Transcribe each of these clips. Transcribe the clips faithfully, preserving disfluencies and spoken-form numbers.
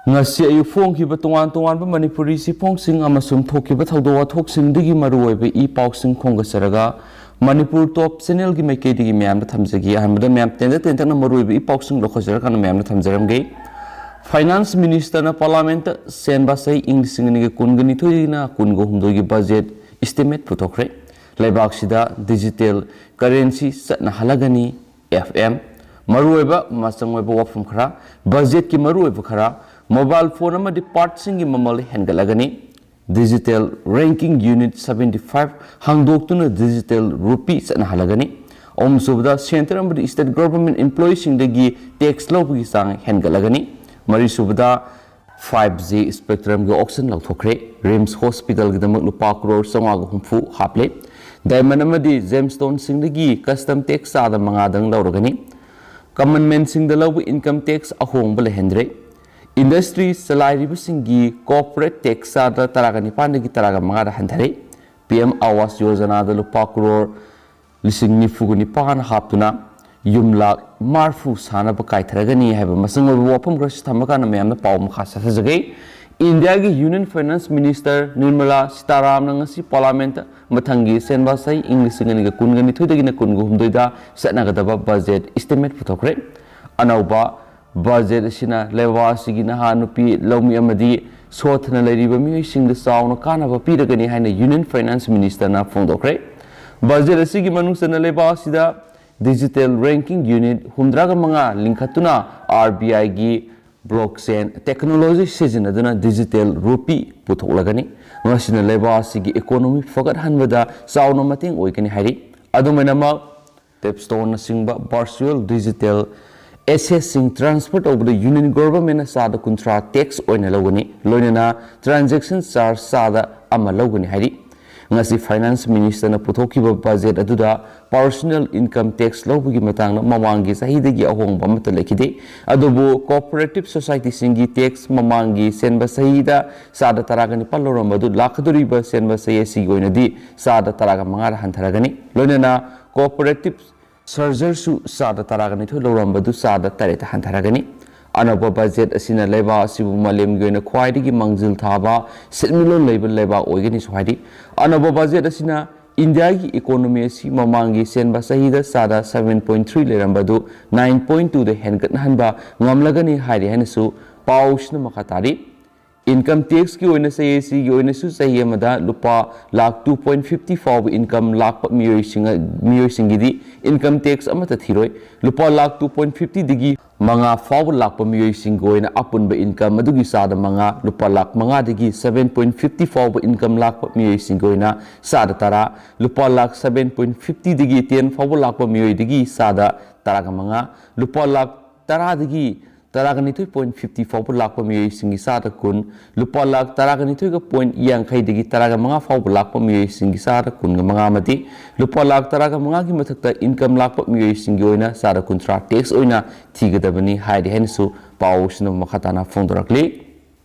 ꯉꯁꯤ ꯑꯌꯨꯛ ꯐꯣꯡꯈꯤꯕ ꯇꯣꯉꯥꯟ ꯇꯣꯉꯥꯟꯕ ꯃꯅꯤꯄꯨꯔꯤ ꯆꯦꯐꯣꯡꯁꯤꯡ ꯑꯃꯁꯨꯡ ꯊꯣꯛꯈꯤꯕ ꯊꯧꯗꯣꯛ ꯋꯥꯊꯣꯛꯁꯤꯡꯗꯒꯤ ꯃꯔꯨꯑꯣꯏꯕ ꯏ ꯄꯥꯎꯁꯤꯡ ꯈꯣꯝꯒꯠꯆꯔꯒ ꯃꯅꯤꯄꯨꯔ ꯇꯣꯞ ꯆꯦꯅꯦꯜꯒꯤ ꯃꯥꯏꯀꯩꯗꯒꯤ ꯃꯌꯥꯝꯗ ꯊꯝꯖꯒꯦ꯫ ꯑꯍꯥꯟꯕꯗ ꯃꯌꯥꯝ ꯇꯦꯟꯇꯛ ꯇꯦꯟꯇꯛꯅ ꯃꯔꯨꯑꯣꯏꯕ ꯏ ꯄꯥꯎꯁꯤꯡ ꯂꯧꯈꯠꯆꯔꯀꯥꯟꯗ ꯃꯌꯥꯝꯗ ꯊꯝꯖꯔꯝꯒꯦ꯫ ꯐꯥꯏꯅꯥꯟꯁ ꯃꯤꯅꯤꯁꯇꯔꯅ ꯄꯥꯔꯂꯥꯃꯦꯟꯠꯇ ꯁꯦꯟꯕ ꯆꯍꯤ ꯏꯪ ꯂꯤꯁꯤꯡ ꯑꯅꯤꯒ ꯀꯨꯟꯒ ꯅꯤꯊꯣꯏꯗꯒꯤꯅ ꯀꯨꯟꯒ ꯍꯨꯝꯗꯣꯏꯒꯤ ꯕꯖꯦꯠ ꯏꯁꯇꯤꯃꯦꯠ ꯄꯨꯊꯣꯛꯈ꯭ꯔꯦ꯫ ꯂꯩꯕꯥꯛꯁꯤꯗ ꯗꯤꯖꯤꯇꯦꯜ ꯀꯔꯦꯟꯁꯤ ꯆꯠꯅꯍꯜꯂꯒꯅꯤ꯫ F M. ꯃꯔꯨꯑꯣꯏꯕ ꯃꯆꯪ ꯑꯣꯏꯕ ꯋꯥꯐꯝ ꯈꯔ, ꯕꯖꯦꯠꯀꯤ ꯃꯔꯨꯑꯣꯏꯕ ꯈꯔ, ꯃꯣꯕꯥꯏꯜ ꯐꯣꯟ ꯑꯃꯗꯤ ꯄꯥꯔꯠꯁꯤꯡꯒꯤ ꯃꯃꯜ ꯍꯦꯟꯒꯠꯂꯒꯅꯤ꯫ Digital banking unit seventy five ꯍꯥꯡꯗꯣꯛꯇꯨꯅ ꯗꯤꯖꯤꯇꯦꯜ ꯔꯨꯄꯤ ꯆꯠꯅꯍꯜꯂꯒꯅꯤ꯫ ꯑꯍꯨꯝꯁꯨꯕꯗ, ꯁꯦꯟꯇꯔ ꯑꯃꯗꯤ ꯁ꯭ꯇꯦꯠ ꯒꯚꯔꯟꯃꯦꯟꯠ ꯏꯝꯄ꯭ꯂꯣꯌꯤꯁꯤꯡꯗꯒꯤ ꯇꯦꯛꯁ ꯂꯧꯕꯒꯤ ꯆꯥꯡ ꯍꯦꯟꯒꯠꯂꯒꯅꯤ꯫ ꯃꯔꯤꯁꯨꯕꯗ, ꯐꯥꯏꯚ ꯖꯤ ꯁ꯭ꯄꯦꯛꯇ꯭ꯔꯝꯒꯤ ꯑꯣꯛꯁꯟ ꯂꯥꯎꯊꯣꯛꯈ꯭ꯔꯦ꯫ ꯔꯤꯝꯁ ꯍꯣꯁꯄꯤꯇꯥꯜꯒꯤꯗꯃꯛ ꯂꯨꯄꯥ ꯀ꯭ꯔꯣꯔ ꯆꯥꯝꯃꯉꯥꯒ ꯍꯨꯝꯐꯨ ꯍꯥꯞꯂꯦ꯫ ꯗꯥꯏꯃꯟ ꯑꯃꯗꯤ ꯖꯦꯝꯁꯇꯣꯟꯁꯤꯡꯗꯒꯤ ꯀꯁꯇꯝ ꯇꯦꯛꯁ ꯆꯥꯗ ꯃꯉꯥꯗꯪ ꯂꯧꯔꯒꯅꯤ꯫ ꯀꯃꯟ ꯃꯦꯟꯁꯤꯡꯗ ꯂꯧꯕ ꯏꯟꯀꯝ ꯇꯦꯛꯁ ꯑꯍꯣꯡꯕ ꯂꯩꯍꯟꯗ꯭ꯔꯦ꯫ ꯏꯟꯗꯁꯇ꯭ꯔꯤ ꯆꯂꯥꯏꯔꯤꯕꯁꯤꯡꯒꯤ ꯀꯣꯔꯄꯣꯔꯦꯠ ꯇꯦꯛꯁ ꯆꯥꯗ ꯇꯔꯥꯒ ꯅꯤꯄꯥꯟꯗꯒꯤ ꯇꯔꯥꯒ ꯃꯉꯥꯗ ꯍꯟꯊꯔꯦ꯫ ꯄꯤ ꯑꯦꯝ ꯑꯥꯋꯥꯁ ꯌꯣꯖꯅꯥꯗ ꯂꯨꯄꯥ ꯀ꯭ꯔꯣꯔ ꯂꯤꯁꯤꯡ ꯅꯤꯐꯨꯒ ꯅꯤꯄꯥꯟ ꯍꯥꯞꯇꯨꯅ ꯌꯨꯝ ꯂꯥꯈ ꯃꯔꯤꯐꯨ ꯁꯥꯅꯕ ꯀꯥꯏꯊꯔꯒꯅꯤ ꯍꯥꯏꯕ ꯃꯁꯤꯡ ꯑꯣꯏꯕ ꯋꯥꯐꯝ ꯈꯔꯁꯨ ꯊꯝꯕ ꯀꯥꯟꯗ ꯃꯌꯥꯝꯅ ꯄꯥꯎ ꯃꯈꯥ ꯆꯠꯊꯖꯒꯦ꯫ ꯏꯟꯗꯤꯌꯥꯒꯤ ꯌꯨꯅꯤꯌꯟ ꯐꯥꯏꯅꯥꯟꯁ ꯃꯤꯅꯤꯁꯇꯔ ꯅꯤꯔꯃꯂꯥ ꯁꯤꯇꯥꯔꯥꯝꯅ ꯉꯁꯤ ꯄꯥꯔꯂꯥꯃꯦꯟꯠꯇ ꯃꯊꯪꯒꯤ ꯁꯦꯟꯕ ꯆꯍꯤ ꯏꯪ ꯂꯤꯁꯤꯡ ꯑꯅꯤꯒ ꯀꯨꯟꯒ ꯅꯤꯊꯣꯏꯗꯒꯤꯅ ꯀꯨꯟꯒ ꯍꯨꯝꯗꯣꯏꯗ ꯆꯠꯅꯒꯗꯕ ꯕꯖꯦꯠ ꯏꯁꯇꯤꯃꯦꯠ ꯄꯨꯊꯣꯛꯈ꯭ꯔꯦ꯫ ꯑꯅꯧꯕ ꯕꯖꯦꯠ ꯑꯁꯤꯅ ꯂꯩꯕꯥꯛ ꯑꯁꯤꯒꯤ ꯅꯍꯥ ꯅꯨꯄꯤ ꯂꯧꯃꯤ ꯑꯃꯗꯤ ꯁꯣꯠꯊꯅ ꯂꯩꯔꯤꯕ ꯃꯤꯑꯣꯏꯁꯤꯡꯗ ꯆꯥꯎꯅ ꯀꯥꯟꯅꯕ ꯄꯤꯔꯒꯅꯤ ꯍꯥꯏꯅ ꯌꯨꯅꯤꯌꯟ ꯐꯥꯏꯅꯥꯟꯁ ꯃꯤꯅꯤꯁꯇꯔꯅ ꯐꯣꯡꯗꯣꯛꯈ꯭ꯔꯦ꯫ ꯕꯖꯦꯠ ꯑꯁꯤꯒꯤ ꯃꯅꯨꯡ ꯆꯟꯅ ꯂꯩꯕꯥꯛ ꯑꯁꯤꯗ ꯗꯤꯖꯤꯇꯦꯜ ꯔꯦꯡꯀꯤꯡ ꯌꯨꯅꯤꯠ ꯍꯨꯝꯗ꯭ꯔꯥꯒ ꯃꯉꯥ ꯂꯤꯡꯈꯠꯇꯨꯅ ꯑꯥꯔ ꯕꯤ ꯑꯥꯏꯒꯤ ꯕ꯭ꯂꯣꯛꯆꯦꯟ ꯇꯦꯛꯅꯣꯂꯣꯖꯤ ꯁꯤꯖꯤꯟꯅꯗꯨꯅ ꯗꯤꯖꯤꯇꯦꯜ ꯔꯨꯄꯤ ꯄꯨꯊꯣꯛꯂꯒꯅꯤ꯫ ꯃꯁꯤꯅ ꯂꯩꯕꯥꯛ ꯑꯁꯤꯒꯤ ꯏꯀꯣꯅꯣꯃꯤ ꯐꯒꯠꯍꯟꯕꯗ ꯆꯥꯎꯅ ꯃꯇꯦꯡ ꯑꯣꯏꯒꯅꯤ ꯍꯥꯏꯔꯤ꯫ ꯑꯗꯨꯃꯥꯏꯅꯃꯛ ꯇꯦꯞꯁꯇꯣꯟꯅꯆꯤꯡꯕ ꯚꯔꯆꯨꯋꯦꯜ ꯗꯤꯖꯤꯇꯦꯜ ꯑꯦꯁꯦꯠꯁꯤꯡ ꯇ꯭ꯔꯥꯟꯁꯐꯔ ꯇꯧꯕꯗ ꯌꯨꯅꯤꯌꯟ ꯒꯣꯚꯔꯟꯃꯦꯟꯠꯅ ꯆꯥꯗ ꯀꯨꯟꯊ꯭ꯔꯥ ꯇꯦꯛꯁ ꯑꯣꯏꯅ ꯂꯧꯒꯅꯤ, ꯂꯣꯏꯅꯅ ꯇ꯭ꯔꯥꯟꯖꯦꯛꯁꯟ ꯆꯥꯔꯖ ꯆꯥꯗ ꯑꯃ ꯂꯧꯒꯅꯤ ꯍꯥꯏꯔꯤ꯫ ꯉꯁꯤ ꯐꯥꯏꯅꯥꯟꯁ ꯃꯤꯅꯤꯁꯇꯔꯅ ꯄꯨꯊꯣꯛꯈꯤꯕ ꯕꯖꯦꯠ ꯑꯗꯨꯗ ꯄꯥꯔꯁꯣꯅꯦꯜ ꯏꯟꯀꯝ ꯇꯦꯛꯁ ꯂꯧꯕꯒꯤ ꯃꯇꯥꯡꯗ ꯃꯃꯥꯡꯒꯤ ꯆꯍꯤꯗꯒꯤ ꯑꯍꯣꯡꯕ ꯑꯃꯠꯇ ꯂꯩꯈꯤꯗꯦ꯫ ꯑꯗꯨꯕꯨ ꯀꯣꯑꯣꯄꯔꯦꯇꯤꯚ ꯁꯣꯁꯥꯏꯇꯤꯁꯤꯡꯒꯤ ꯇꯦꯛꯁ ꯃꯃꯥꯡꯒꯤ ꯁꯦꯟꯕ ꯆꯍꯤꯗ ꯆꯥꯗ ꯇꯔꯥꯒ ꯅꯤꯄꯥꯜ ꯂꯧꯔꯝꯕ ꯑꯗꯨ ꯂꯥꯛꯀꯗꯧꯔꯤꯕ ꯁꯦꯟꯕ ꯆꯍꯤ ꯑꯁꯤꯒꯤ ꯑꯣꯏꯅꯗꯤ ꯆꯥꯗ ꯇꯔꯥꯒ ꯃꯉꯥꯗ ꯍꯟꯊꯔꯒꯅꯤ꯫ ꯂꯣꯏꯅꯅ ꯀꯣꯑꯣꯄꯔꯦꯇꯤꯚ ꯁꯔꯖꯔꯁꯨ ꯆꯥꯗ ꯇꯔꯥꯒ ꯅꯤꯊꯣꯏ ꯂꯧꯔꯝꯕꯗꯨ ꯆꯥꯗ ꯇꯔꯦꯠꯇ ꯍꯟꯊꯔꯒꯅꯤ꯫ ꯑꯅꯧꯕ ꯕꯖꯦꯠ ꯑꯁꯤꯅ ꯂꯩꯕꯥꯛ ꯑꯁꯤꯕꯨ ꯃꯥꯂꯦꯝꯒꯤ ꯑꯣꯏꯅ ꯈ꯭ꯋꯥꯏꯗꯒꯤ ꯃꯥꯡꯖꯤꯜ ꯊꯥꯕ ꯁꯦꯟꯃꯤꯠꯂꯣꯟ ꯂꯩꯕ ꯂꯩꯕꯥꯛ ꯑꯣꯏꯒꯅꯤꯁꯨ ꯍꯥꯏꯔꯤ꯫ ꯑꯅꯧꯕ ꯕꯖꯦꯠ ꯑꯁꯤꯅ ꯏꯟꯗꯤꯌꯥꯒꯤ ꯏꯀꯣꯅꯣꯃꯤ ꯑꯁꯤ ꯃꯃꯥꯡꯒꯤ ꯁꯦꯟꯕ ꯆꯍꯤꯗ ꯆꯥꯗ seven point three ꯂꯩꯔꯝꯕꯗꯨ nine point twoꯗ ꯍꯦꯟꯒꯠꯍꯟꯕ ꯉꯝꯂꯒꯅꯤ ꯍꯥꯏꯔꯤ ꯍꯥꯏꯅꯁꯨ ꯄꯥꯎꯁꯤꯅ ꯃꯈꯥ ꯇꯥꯔꯤ꯫ ꯏꯟꯀꯝ ꯇꯦꯛꯁꯀꯤ ꯑꯣꯏꯅ ꯆꯍꯤ ꯑꯁꯤꯒꯤ ꯑꯣꯏꯅꯁꯨ ꯆꯍꯤ ꯑꯃꯗ ꯂꯨꯄꯥ ꯂꯥꯈ two point fifty ꯐꯥꯎꯕ ꯏꯟꯀꯝ ꯂꯥꯛꯄ ꯃꯤꯑꯣꯏꯁꯤꯡ, ꯃꯤꯑꯣꯏꯁꯤꯡꯒꯤꯗꯤ ꯏꯟꯀꯝ ꯇꯦꯛꯁ ꯑꯃꯠꯇ ꯊꯤꯔꯣꯏ꯫ ꯂꯨꯄꯥ ꯂꯥꯈ two point fiftyꯗꯒꯤ ꯃꯉꯥ ꯐꯥꯎꯕ ꯂꯥꯛꯄ ꯃꯤꯑꯣꯏꯁꯤꯡꯒꯤ ꯑꯣꯏꯅ ꯑꯄꯨꯟꯕ ꯏꯟꯀꯝ ꯑꯗꯨꯒꯤ ꯆꯥꯗ ꯃꯉꯥ, ꯂꯨꯄꯥ ꯂꯥꯈ ꯃꯉꯥꯗꯒꯤ seven point fifty ꯐꯥꯎꯕ ꯏꯟꯀꯝ ꯂꯥꯛꯄ ꯃꯤꯑꯣꯏꯁꯤꯡꯒꯤ ꯑꯣꯏꯅ ꯆꯥꯗ ꯇꯔꯥ, ꯂꯨꯄꯥ ꯂꯥꯈ seven point fiftyꯗꯒꯤ ten ꯐꯥꯎꯕ ꯂꯥꯛꯄ ꯃꯤꯑꯣꯏꯗꯒꯤ ꯆꯥꯗ ꯇꯔꯥꯒ ꯃꯉꯥ, ꯂꯨꯄꯥ ꯂꯥꯈ ꯇꯔꯥꯗꯒꯤ ꯇꯔꯥꯒ ꯅꯤꯊꯣꯏ point fifty ꯐꯥꯎꯕ ꯂꯥꯛꯄ ꯃꯤꯑꯣꯏꯁꯤꯡꯒꯤ ꯆꯥꯗ ꯀꯨꯟ, ꯂꯨꯄꯥ ꯂꯥꯈ ꯇꯔꯥꯒ ꯅꯤꯊꯣꯏꯒ point ꯌꯥꯡꯈꯩꯗꯒꯤ ꯇꯔꯥꯒ ꯃꯉꯥ ꯐꯥꯎꯕ ꯂꯥꯛꯄ ꯃꯤꯑꯣꯏꯁꯤꯡꯒꯤ ꯆꯥꯗ ꯀꯨꯟꯒ ꯃꯉꯥ ꯑꯃꯗꯤ ꯂꯨꯄꯥ ꯂꯥꯈ ꯇꯔꯥꯒ ꯃꯉꯥꯒꯤ ꯃꯊꯛꯇ ꯏꯟꯀꯝ ꯂꯥꯛꯄ ꯃꯤꯑꯣꯏꯁꯤꯡꯒꯤ ꯑꯣꯏꯅ ꯆꯥꯗ ꯀꯨꯟꯊ꯭ꯔꯥ ꯇꯦꯛꯁ ꯑꯣꯏꯅ ꯊꯤꯒꯗꯕꯅꯤ ꯍꯥꯏꯔꯤ ꯍꯥꯏꯅꯁꯨ ꯄꯥꯎꯁꯤꯅ ꯃꯈꯥ ꯇꯥꯅ ꯐꯣꯡꯗꯣꯔꯛꯂꯤ꯫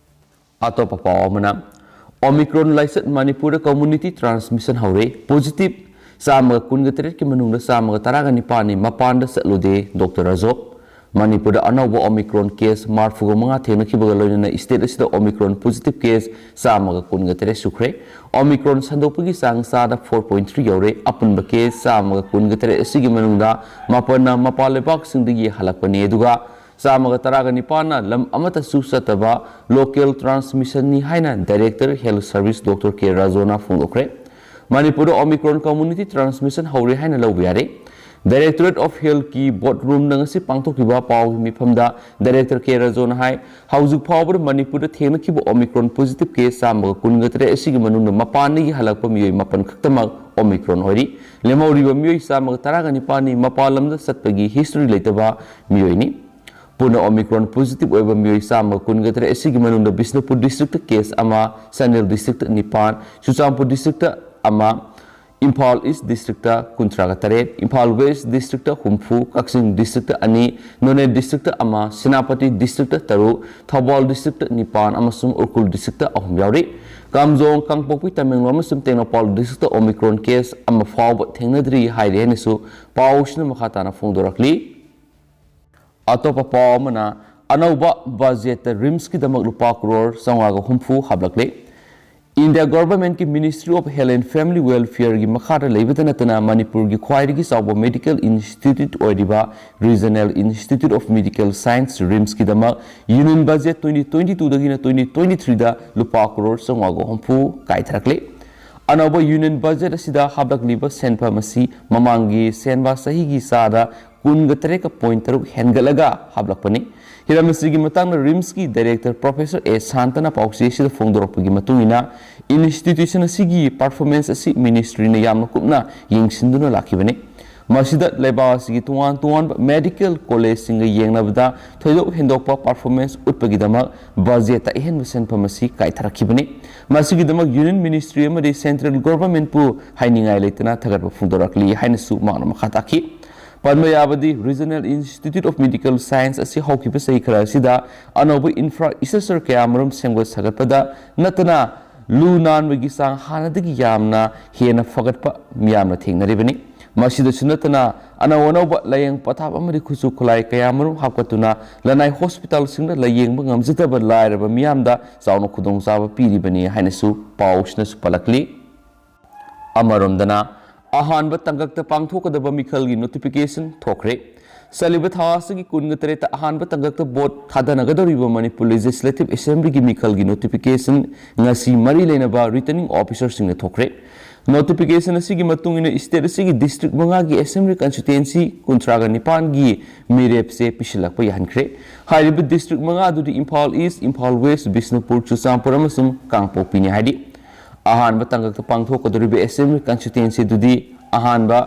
ꯑꯇꯣꯞꯄ ꯄꯥꯎ ꯑꯃꯅ, ꯑꯣꯃꯤꯀ꯭ꯔꯣꯟ ꯂꯥꯏꯆꯠ ꯃꯅꯤꯄꯨꯔꯗ ꯀꯝꯃ꯭ꯌꯨꯅꯤꯇꯤ ꯇ꯭ꯔꯥꯟꯁꯃꯤꯁꯟ ꯍꯧꯔꯦ꯫ ꯄꯣꯖꯤꯇꯤꯚ ꯆꯥꯝꯃꯒ ꯀꯨꯟꯒ ꯇꯔꯦꯠꯀꯤ ꯃꯅꯨꯡꯗ ꯆꯥꯝꯃꯒ ꯇꯔꯥꯒ ꯅꯤꯄꯥꯟꯅꯤ ꯃꯄꯥꯟꯗ ꯆꯠꯂꯨꯗꯦ, ꯗꯣꯛꯇꯔ ꯔꯥꯖꯣ꯫ ꯃꯅꯤꯄꯨꯔꯗ ꯑꯅꯧꯕ ꯑꯣꯃꯤꯀ꯭ꯔꯣꯟ ꯀꯦꯁ ꯃꯔꯤꯐꯨꯒ ꯃꯉꯥ ꯊꯦꯡꯅꯈꯤꯕꯒ ꯂꯣꯏꯅꯅ ꯁ꯭ꯇꯦꯠ ꯑꯁꯤꯗ ꯑꯣꯃꯤꯀ꯭ꯔꯣꯟ ꯄꯣꯖꯤꯇꯤꯚ ꯀꯦꯁ ꯆꯥꯝꯃꯒ ꯀꯨꯟꯒ ꯇꯔꯦꯠ ꯁꯨꯈ꯭ꯔꯦ꯫ ꯑꯣꯃꯤꯀ꯭ꯔꯣꯟ ꯁꯟꯗꯣꯛꯄꯒꯤ ꯆꯥꯡ ꯆꯥꯗ four point three ꯌꯧꯔꯦ꯫ ꯑꯄꯨꯟꯕ ꯀꯦꯁ ꯆꯥꯝꯃꯒ ꯀꯨꯟꯒ ꯇꯔꯦꯠ ꯑꯁꯤꯒꯤ ꯃꯅꯨꯡꯗ ꯃꯥꯄꯟꯅ ꯃꯄꯥꯟ ꯂꯩꯕꯥꯛꯁꯤꯡꯗꯒꯤ ꯍꯜꯂꯛꯄꯅꯤ, ꯑꯗꯨꯒ ꯆꯥꯝꯃꯒ ꯇꯔꯥꯒ ꯅꯤꯄꯥꯟꯅ ꯂꯝ ꯑꯃꯠꯇꯁꯨ ꯆꯠꯇꯕ ꯂꯣꯀꯦꯜ ꯇ꯭ꯔꯥꯟꯁꯃꯤꯁꯟꯅꯤ ꯍꯥꯏꯅ ꯗꯥꯏꯔꯦꯛꯇꯔ ꯍꯦꯜꯊ ꯁꯔꯚꯤꯁ ꯗꯣꯛꯇꯔ ꯀꯦ ꯔꯥꯖꯣꯅ ꯐꯣꯡꯗꯣꯛꯈ꯭ꯔꯦ꯫ ꯃꯅꯤꯄꯨꯔꯗ ꯑꯣꯃꯤꯀ꯭ꯔꯣꯟ ꯀꯝꯃ꯭ꯌꯨꯅꯤꯇꯤ ꯇ꯭ꯔꯥꯟꯁꯃꯤꯁꯟ ꯍꯧꯔꯦ ꯍꯥꯏꯅ ꯂꯧꯕ ꯌꯥꯔꯦ꯫ ꯗꯥꯏꯔꯦꯛꯇꯣꯔꯦꯠ ꯑꯣꯐ ꯍꯦꯜꯊꯀꯤ ꯕꯣꯔꯗ ꯔꯨꯝꯗ ꯉꯁꯤ ꯄꯥꯡꯊꯣꯛꯈꯤꯕ ꯄꯥꯎꯒꯤ ꯃꯤꯐꯝꯗ ꯗꯥꯏꯔꯦꯛꯇꯔ ꯀꯦ ꯔꯥꯖꯣꯅ ꯍꯥꯏ, ꯍꯧꯖꯤꯛ ꯐꯥꯎꯕꯗ ꯃꯅꯤꯄꯨꯔꯗ ꯊꯦꯡꯅꯈꯤꯕ ꯑꯣꯃꯤꯀ꯭ꯔꯣꯟ ꯄꯣꯖꯤꯇꯤꯚ ꯀꯦꯁ ꯆꯥꯝꯃꯒ ꯀꯨꯟꯒ ꯇꯔꯦꯠ ꯑꯁꯤꯒꯤ ꯃꯅꯨꯡꯗ ꯃꯄꯥꯟꯗꯒꯤ ꯍꯜꯂꯛꯄ ꯃꯤꯑꯣꯏ ꯃꯥꯄꯟ ꯈꯛꯇꯃꯛ ꯑꯣꯃꯤꯀ꯭ꯔꯣꯟ ꯑꯣꯏꯔꯤ꯫ ꯂꯦꯝꯍꯧꯔꯤꯕ ꯃꯤꯑꯣꯏ ꯆꯥꯝꯃꯒ ꯇꯔꯥꯒ ꯅꯤꯄꯥꯟꯅꯤ ꯃꯄꯥꯟ ꯂꯝꯗ ꯆꯠꯄꯒꯤ ꯍꯤꯁꯇ꯭ꯔꯤ ꯂꯩꯇꯕ ꯃꯤꯑꯣꯏꯅꯤ꯫ ꯄꯨꯟꯅ ꯑꯣꯃꯤꯀ꯭ꯔꯣꯟ ꯄꯣꯖꯤꯇꯤꯚ ꯑꯣꯏꯕ ꯃꯤꯑꯣꯏ ꯆꯥꯝꯃꯒ ꯀꯨꯟꯒ ꯇꯔꯦꯠ ꯑꯁꯤꯒꯤ ꯃꯅꯨꯡꯗ ꯕꯤꯁꯅꯨꯄꯨꯔ ꯗꯤꯁꯇ꯭ꯔꯤꯛꯇ ꯀꯦꯁ ꯑꯃ, ꯆꯥꯟꯗꯦꯜ ꯗꯤꯁꯇ꯭ꯔꯤꯛꯇ ꯅꯤꯄꯥꯟ, ꯆꯨꯔꯆꯥꯟꯄꯨꯔ ꯗꯤꯁꯇ꯭ꯔꯤꯛꯇ ꯑꯃ, ꯏꯝꯐꯥꯜ ꯏꯁ ꯗꯤꯁꯇ꯭ꯔꯤꯛꯇ ꯀꯨꯟꯊ꯭ꯔꯥꯒ ꯇꯔꯦꯠ, ꯏꯝꯐꯥꯜ ꯋꯦꯁ ꯗꯤꯁꯇ꯭ꯔꯤꯛꯇ ꯍꯨꯝꯐꯨ, ꯀꯛꯆꯤꯡ ꯗꯤꯁꯇ꯭ꯔꯤꯛꯇ ꯑꯅꯤ, ꯅꯣꯅꯦ ꯗꯤꯁꯇ꯭ꯔꯤꯛꯇ ꯑꯃ, ꯁꯦꯅꯥꯄꯇꯤ ꯗꯤꯁꯇ꯭ꯔꯤꯛꯇ ꯇꯔꯨꯛ, ꯊꯧꯕꯥꯜ ꯗꯤꯁꯇ꯭ꯔꯤꯛꯇ ꯅꯤꯄꯥꯟ ꯑꯃꯁꯨꯡ ꯎꯈ꯭ꯔꯨꯜ ꯗꯤꯁꯇ꯭ꯔꯤꯛꯇ ꯑꯍꯨꯝ ꯌꯥꯎꯔꯤ꯫ ꯀꯥꯝꯖꯣꯡ, ꯀꯥꯡꯄꯣꯛꯄꯤ, ꯇꯃꯦꯡꯂꯣꯡ ꯑꯃꯁꯨꯡ ꯇꯦꯡꯅꯧꯄꯜ ꯗꯤꯁꯇ꯭ꯔꯤꯛꯇ ꯑꯣꯃꯤꯀ꯭ꯔꯣꯟ ꯀꯦꯁ ꯑꯃ ꯐꯥꯎꯕ ꯊꯦꯡꯅꯗ꯭ꯔꯤ ꯍꯥꯏꯔꯤ ꯍꯥꯏꯅꯁꯨ ꯄꯥꯎꯁꯤꯅ ꯃꯈꯥ ꯇꯥꯅ ꯐꯣꯡꯗꯣꯔꯛꯂꯤ꯫ ꯑꯇꯣꯞꯄ ꯄꯥꯎ ꯑꯃꯅ, ꯑꯅꯧꯕ ꯕꯖꯦꯠꯇ ꯔꯤꯝꯁꯀꯤꯗꯃꯛ ꯂꯨꯄꯥ ꯀ꯭ꯔꯣꯔ ꯆꯥꯝꯃꯉꯥꯒ ꯍꯨꯝꯐꯨ ꯍꯥꯞꯂꯛꯂꯦ꯫ ꯏꯟꯗꯤꯌꯥ ꯒꯣꯚꯔꯟꯃꯦꯟꯠꯀꯤ Ministry of Health and Family Welfareꯒꯤ ꯃꯈꯥꯗ ꯂꯩꯕꯇ ꯅꯠꯇꯅ ꯃꯅꯤꯄꯨꯔꯒꯤ ꯈ꯭ꯋꯥꯏꯗꯒꯤ ꯆꯥꯎꯕ ꯃꯦꯗꯤꯀꯦꯜ ꯏꯟꯁꯇꯤꯇ꯭ꯌꯨꯠ ꯑꯣꯏꯔꯤꯕ Regional Institute of Medical Science, ꯔꯤꯝꯁꯀꯤꯗꯃꯛ ꯌꯨꯅꯤꯌꯟ ꯕꯖꯦꯠ twenty twenty twoꯗꯒꯤꯅ twenty twenty threeꯗ ꯂꯨꯄꯥ ꯀ꯭ꯔꯣꯔ ꯆꯥꯝꯃꯉꯥꯒ ꯍꯨꯝꯐꯨ ꯀꯥꯏꯊꯔꯛꯂꯦ꯫ ꯑꯅꯧꯕ ꯌꯨꯅꯤꯌꯟ ꯕꯖꯦꯠ ꯑꯁꯤꯗ ꯍꯥꯞꯂꯛꯂꯤꯕ ꯁꯦꯟꯐꯝ ꯑꯁꯤ ꯃꯃꯥꯡꯒꯤ ꯁꯦꯟꯕꯥ ꯆꯍꯤꯒꯤ ꯆꯥꯗ ꯀꯨꯟꯒ ꯇꯔꯦꯠꯀ point ꯇꯔꯨꯛ ꯍꯦꯟꯒꯠꯂꯒ ꯍꯥꯞꯂꯛꯄꯅꯤ꯫ ꯍꯤꯔꯝ ꯑꯁꯤꯒꯤ ꯃꯇꯥꯡꯗ ꯔꯤꯝꯁꯀꯤ ꯗꯥꯏꯔꯦꯛꯇꯔ ꯄ꯭ꯔꯣꯐꯦꯁꯔ ꯑꯦ ꯁꯥꯟꯇꯅ ꯄꯥꯎꯆꯦ ꯑꯁꯤꯗ ꯐꯣꯡꯗꯣꯔꯛꯄꯒꯤ ꯃꯇꯨꯡ ꯏꯟꯅ, ꯏꯟꯁꯇꯤꯇ꯭ꯌꯨꯁꯟ ꯑꯁꯤꯒꯤ ꯄꯔꯐꯣꯔꯃꯦꯟꯁ ꯑꯁꯤ ꯃꯤꯅꯤꯁꯇ꯭ꯔꯤꯅ ꯌꯥꯝꯅ ꯀꯨꯞꯅ ꯌꯦꯡꯁꯤꯟꯗꯨꯅ ꯂꯥꯛꯈꯤꯕꯅꯤ꯫ ꯃꯁꯤꯗ ꯂꯩꯕꯥꯛ ꯑꯁꯤꯒꯤ ꯇꯣꯉꯥꯟ ꯇꯣꯉꯥꯟꯕ ꯃꯦꯗꯤꯀꯦꯜ ꯀꯣꯂꯦꯖꯁꯤꯡꯒ ꯌꯦꯡꯅꯕꯗ ꯊꯣꯏꯗꯣꯛ ꯍꯦꯟꯗꯣꯛꯄ ꯄꯔꯐꯣꯔꯃꯦꯟꯁ ꯎꯠꯄꯒꯤꯗꯃꯛ ꯕꯖꯦꯠꯇ ꯑꯍꯦꯟꯕ ꯁꯦꯟꯐꯝ ꯑꯁꯤ ꯀꯥꯏꯊꯔꯛꯈꯤꯕꯅꯤ꯫ ꯃꯁꯤꯒꯤꯗꯃꯛ ꯌꯨꯅꯤꯌꯟ ꯃꯤꯅꯤꯁꯇ꯭ꯔꯤ ꯑꯃꯗꯤ ꯁꯦꯟꯇ꯭ꯔꯦꯜ ꯒꯣꯚꯔꯟꯃꯦꯟꯠꯄꯨ ꯍꯥꯏꯅꯤꯡꯉꯥꯏ ꯂꯩꯇꯅ ꯊꯥꯒꯠꯄ ꯐꯣꯡꯗꯣꯔꯛꯂꯤ ꯍꯥꯏꯅꯁꯨ ꯃꯍꯥꯛꯅ ꯃꯈꯥ ꯇꯥꯈꯤ꯫ ꯄꯟꯕ ꯌꯥꯕꯗꯤ, Regional Institute of Medical Science ꯑꯁꯤ ꯍꯧꯈꯤꯕ ꯆꯍꯤ ꯈꯔ ꯑꯁꯤꯗ ꯑꯅꯧꯕ ꯏꯟꯐ꯭ꯔꯥ ꯏꯁꯇ꯭ꯔꯛꯆꯔ ꯀꯌꯥꯃꯔꯨꯝ ꯁꯦꯝꯒꯠ ꯁꯥꯒꯠꯄꯗ ꯅꯠꯇꯅ ꯂꯨ ꯅꯥꯟꯕꯒꯤ ꯆꯥꯡ ꯍꯥꯟꯅꯗꯒꯤ ꯌꯥꯝꯅ ꯍꯦꯟꯅ ꯐꯒꯠꯄ ꯃꯤꯌꯥꯝꯅ ꯊꯦꯡꯅꯔꯤꯕꯅꯤ꯫ ꯃꯁꯤꯗꯁꯨ ꯅꯠꯇꯅ ꯑꯅꯧ ꯑꯅꯧꯕ ꯂꯥꯌꯦꯡ ꯄꯊꯥꯞ ꯑꯃꯗꯤ ꯈꯨꯠꯁꯨ ꯈꯨꯠꯂꯥꯏ ꯀꯌꯥꯃꯔꯨꯝ ꯍꯥꯞꯀꯠꯇꯨꯅ ꯂꯅꯥꯏ ꯍꯣꯁꯄꯤꯇꯥꯜꯁꯤꯡꯗ ꯂꯥꯌꯦꯡꯕ ꯉꯝꯖꯗꯕ ꯂꯥꯏꯔꯕ ꯃꯤꯌꯥꯝꯗ ꯆꯥꯎꯅ ꯈꯨꯗꯣꯡꯆꯥꯕ ꯄꯤꯔꯤꯕꯅꯤ ꯍꯥꯏꯅꯁꯨ ꯄꯥꯎꯁꯤꯅꯁꯨ ꯄꯜꯂꯛꯂꯤ꯫ ꯑꯃꯔꯣꯝꯗꯅ ꯑꯍꯥꯟꯕ ꯇꯥꯡꯀꯛꯇ ꯄꯥꯡꯊꯣꯛꯀꯗꯕ ꯃꯤꯈꯜꯒꯤ ꯅꯣꯇꯤꯐꯤꯀꯦꯁꯟ ꯊꯣꯛꯈ꯭ꯔꯦ꯫ ꯆꯠꯂꯤꯕ ꯊꯥ ꯑꯁꯤꯒꯤ ꯀꯨꯟꯒ ꯇꯔꯦꯠꯇ ꯑꯍꯥꯟꯕ ꯇꯥꯡꯀꯛꯇ ꯚꯣꯠ ꯊꯥꯗꯅꯒꯗꯧꯔꯤꯕ ꯃꯅꯤꯄꯨꯔ ꯂꯦꯖꯤꯁꯂꯦꯇꯤꯚ ꯑꯦꯁꯦꯝꯕ꯭ꯂꯤꯒꯤ ꯃꯤꯈꯜꯒꯤ ꯅꯣꯇꯤꯐꯤꯀꯦꯁꯟ ꯉꯁꯤ ꯃꯔꯤ ꯂꯩꯅꯕ ꯔꯤꯇꯔꯅꯤꯡ ꯑꯣꯐꯤꯁꯔꯁꯤꯡꯅ ꯊꯣꯛꯈ꯭ꯔꯦ꯫ ꯅꯣꯇꯤꯐꯤꯀꯦꯁꯟ ꯑꯁꯤꯒꯤ ꯃꯇꯨꯡ ꯏꯟꯅ ꯁ꯭ꯇꯦꯠ ꯑꯁꯤꯒꯤ ꯗꯤꯁꯇ꯭ꯔꯤꯛ ꯃꯉꯥꯒꯤ ꯑꯦꯁꯦꯝꯕ꯭ꯂꯤ ꯀꯟꯁꯇꯤꯇ꯭ꯋꯦꯟꯁꯤ ꯀꯨꯟꯊ꯭ꯔꯥꯒ ꯅꯤꯄꯥꯟꯒꯤ ꯃꯤꯔꯦꯞꯁꯦ ꯄꯤꯁꯤꯜꯂꯛꯄ ꯌꯥꯍꯟꯈ꯭ꯔꯦ꯫ ꯍꯥꯏꯔꯤꯕ ꯗꯤꯁꯇ꯭ꯔꯤꯛ ꯃꯉꯥ ꯑꯗꯨꯗꯤ ꯏꯝꯐꯥꯜ ꯏꯁ꯭ꯠ, ꯏꯝꯐꯥꯜ ꯋꯦꯁ꯭ꯠ, ꯕꯤꯁꯅꯨꯄꯨꯔ, ꯆꯨꯔꯆꯥꯟꯄꯨꯔ ꯑꯃꯁꯨꯡ ꯀꯥꯡꯄꯣꯛꯄꯤꯅꯤ꯫ ꯍꯥꯏꯗꯤ ꯑꯍꯥꯟꯕ ꯇꯥꯡꯀꯛꯇ ꯄꯥꯡꯊꯣꯛꯀꯗꯧꯔꯤꯕ ꯑꯦꯁꯦꯝꯕ꯭ꯂꯤ ꯀꯟꯁꯇꯤꯇ꯭ꯋꯦꯟꯁꯤ ꯑꯗꯨꯗꯤ ꯑꯍꯥꯟꯕ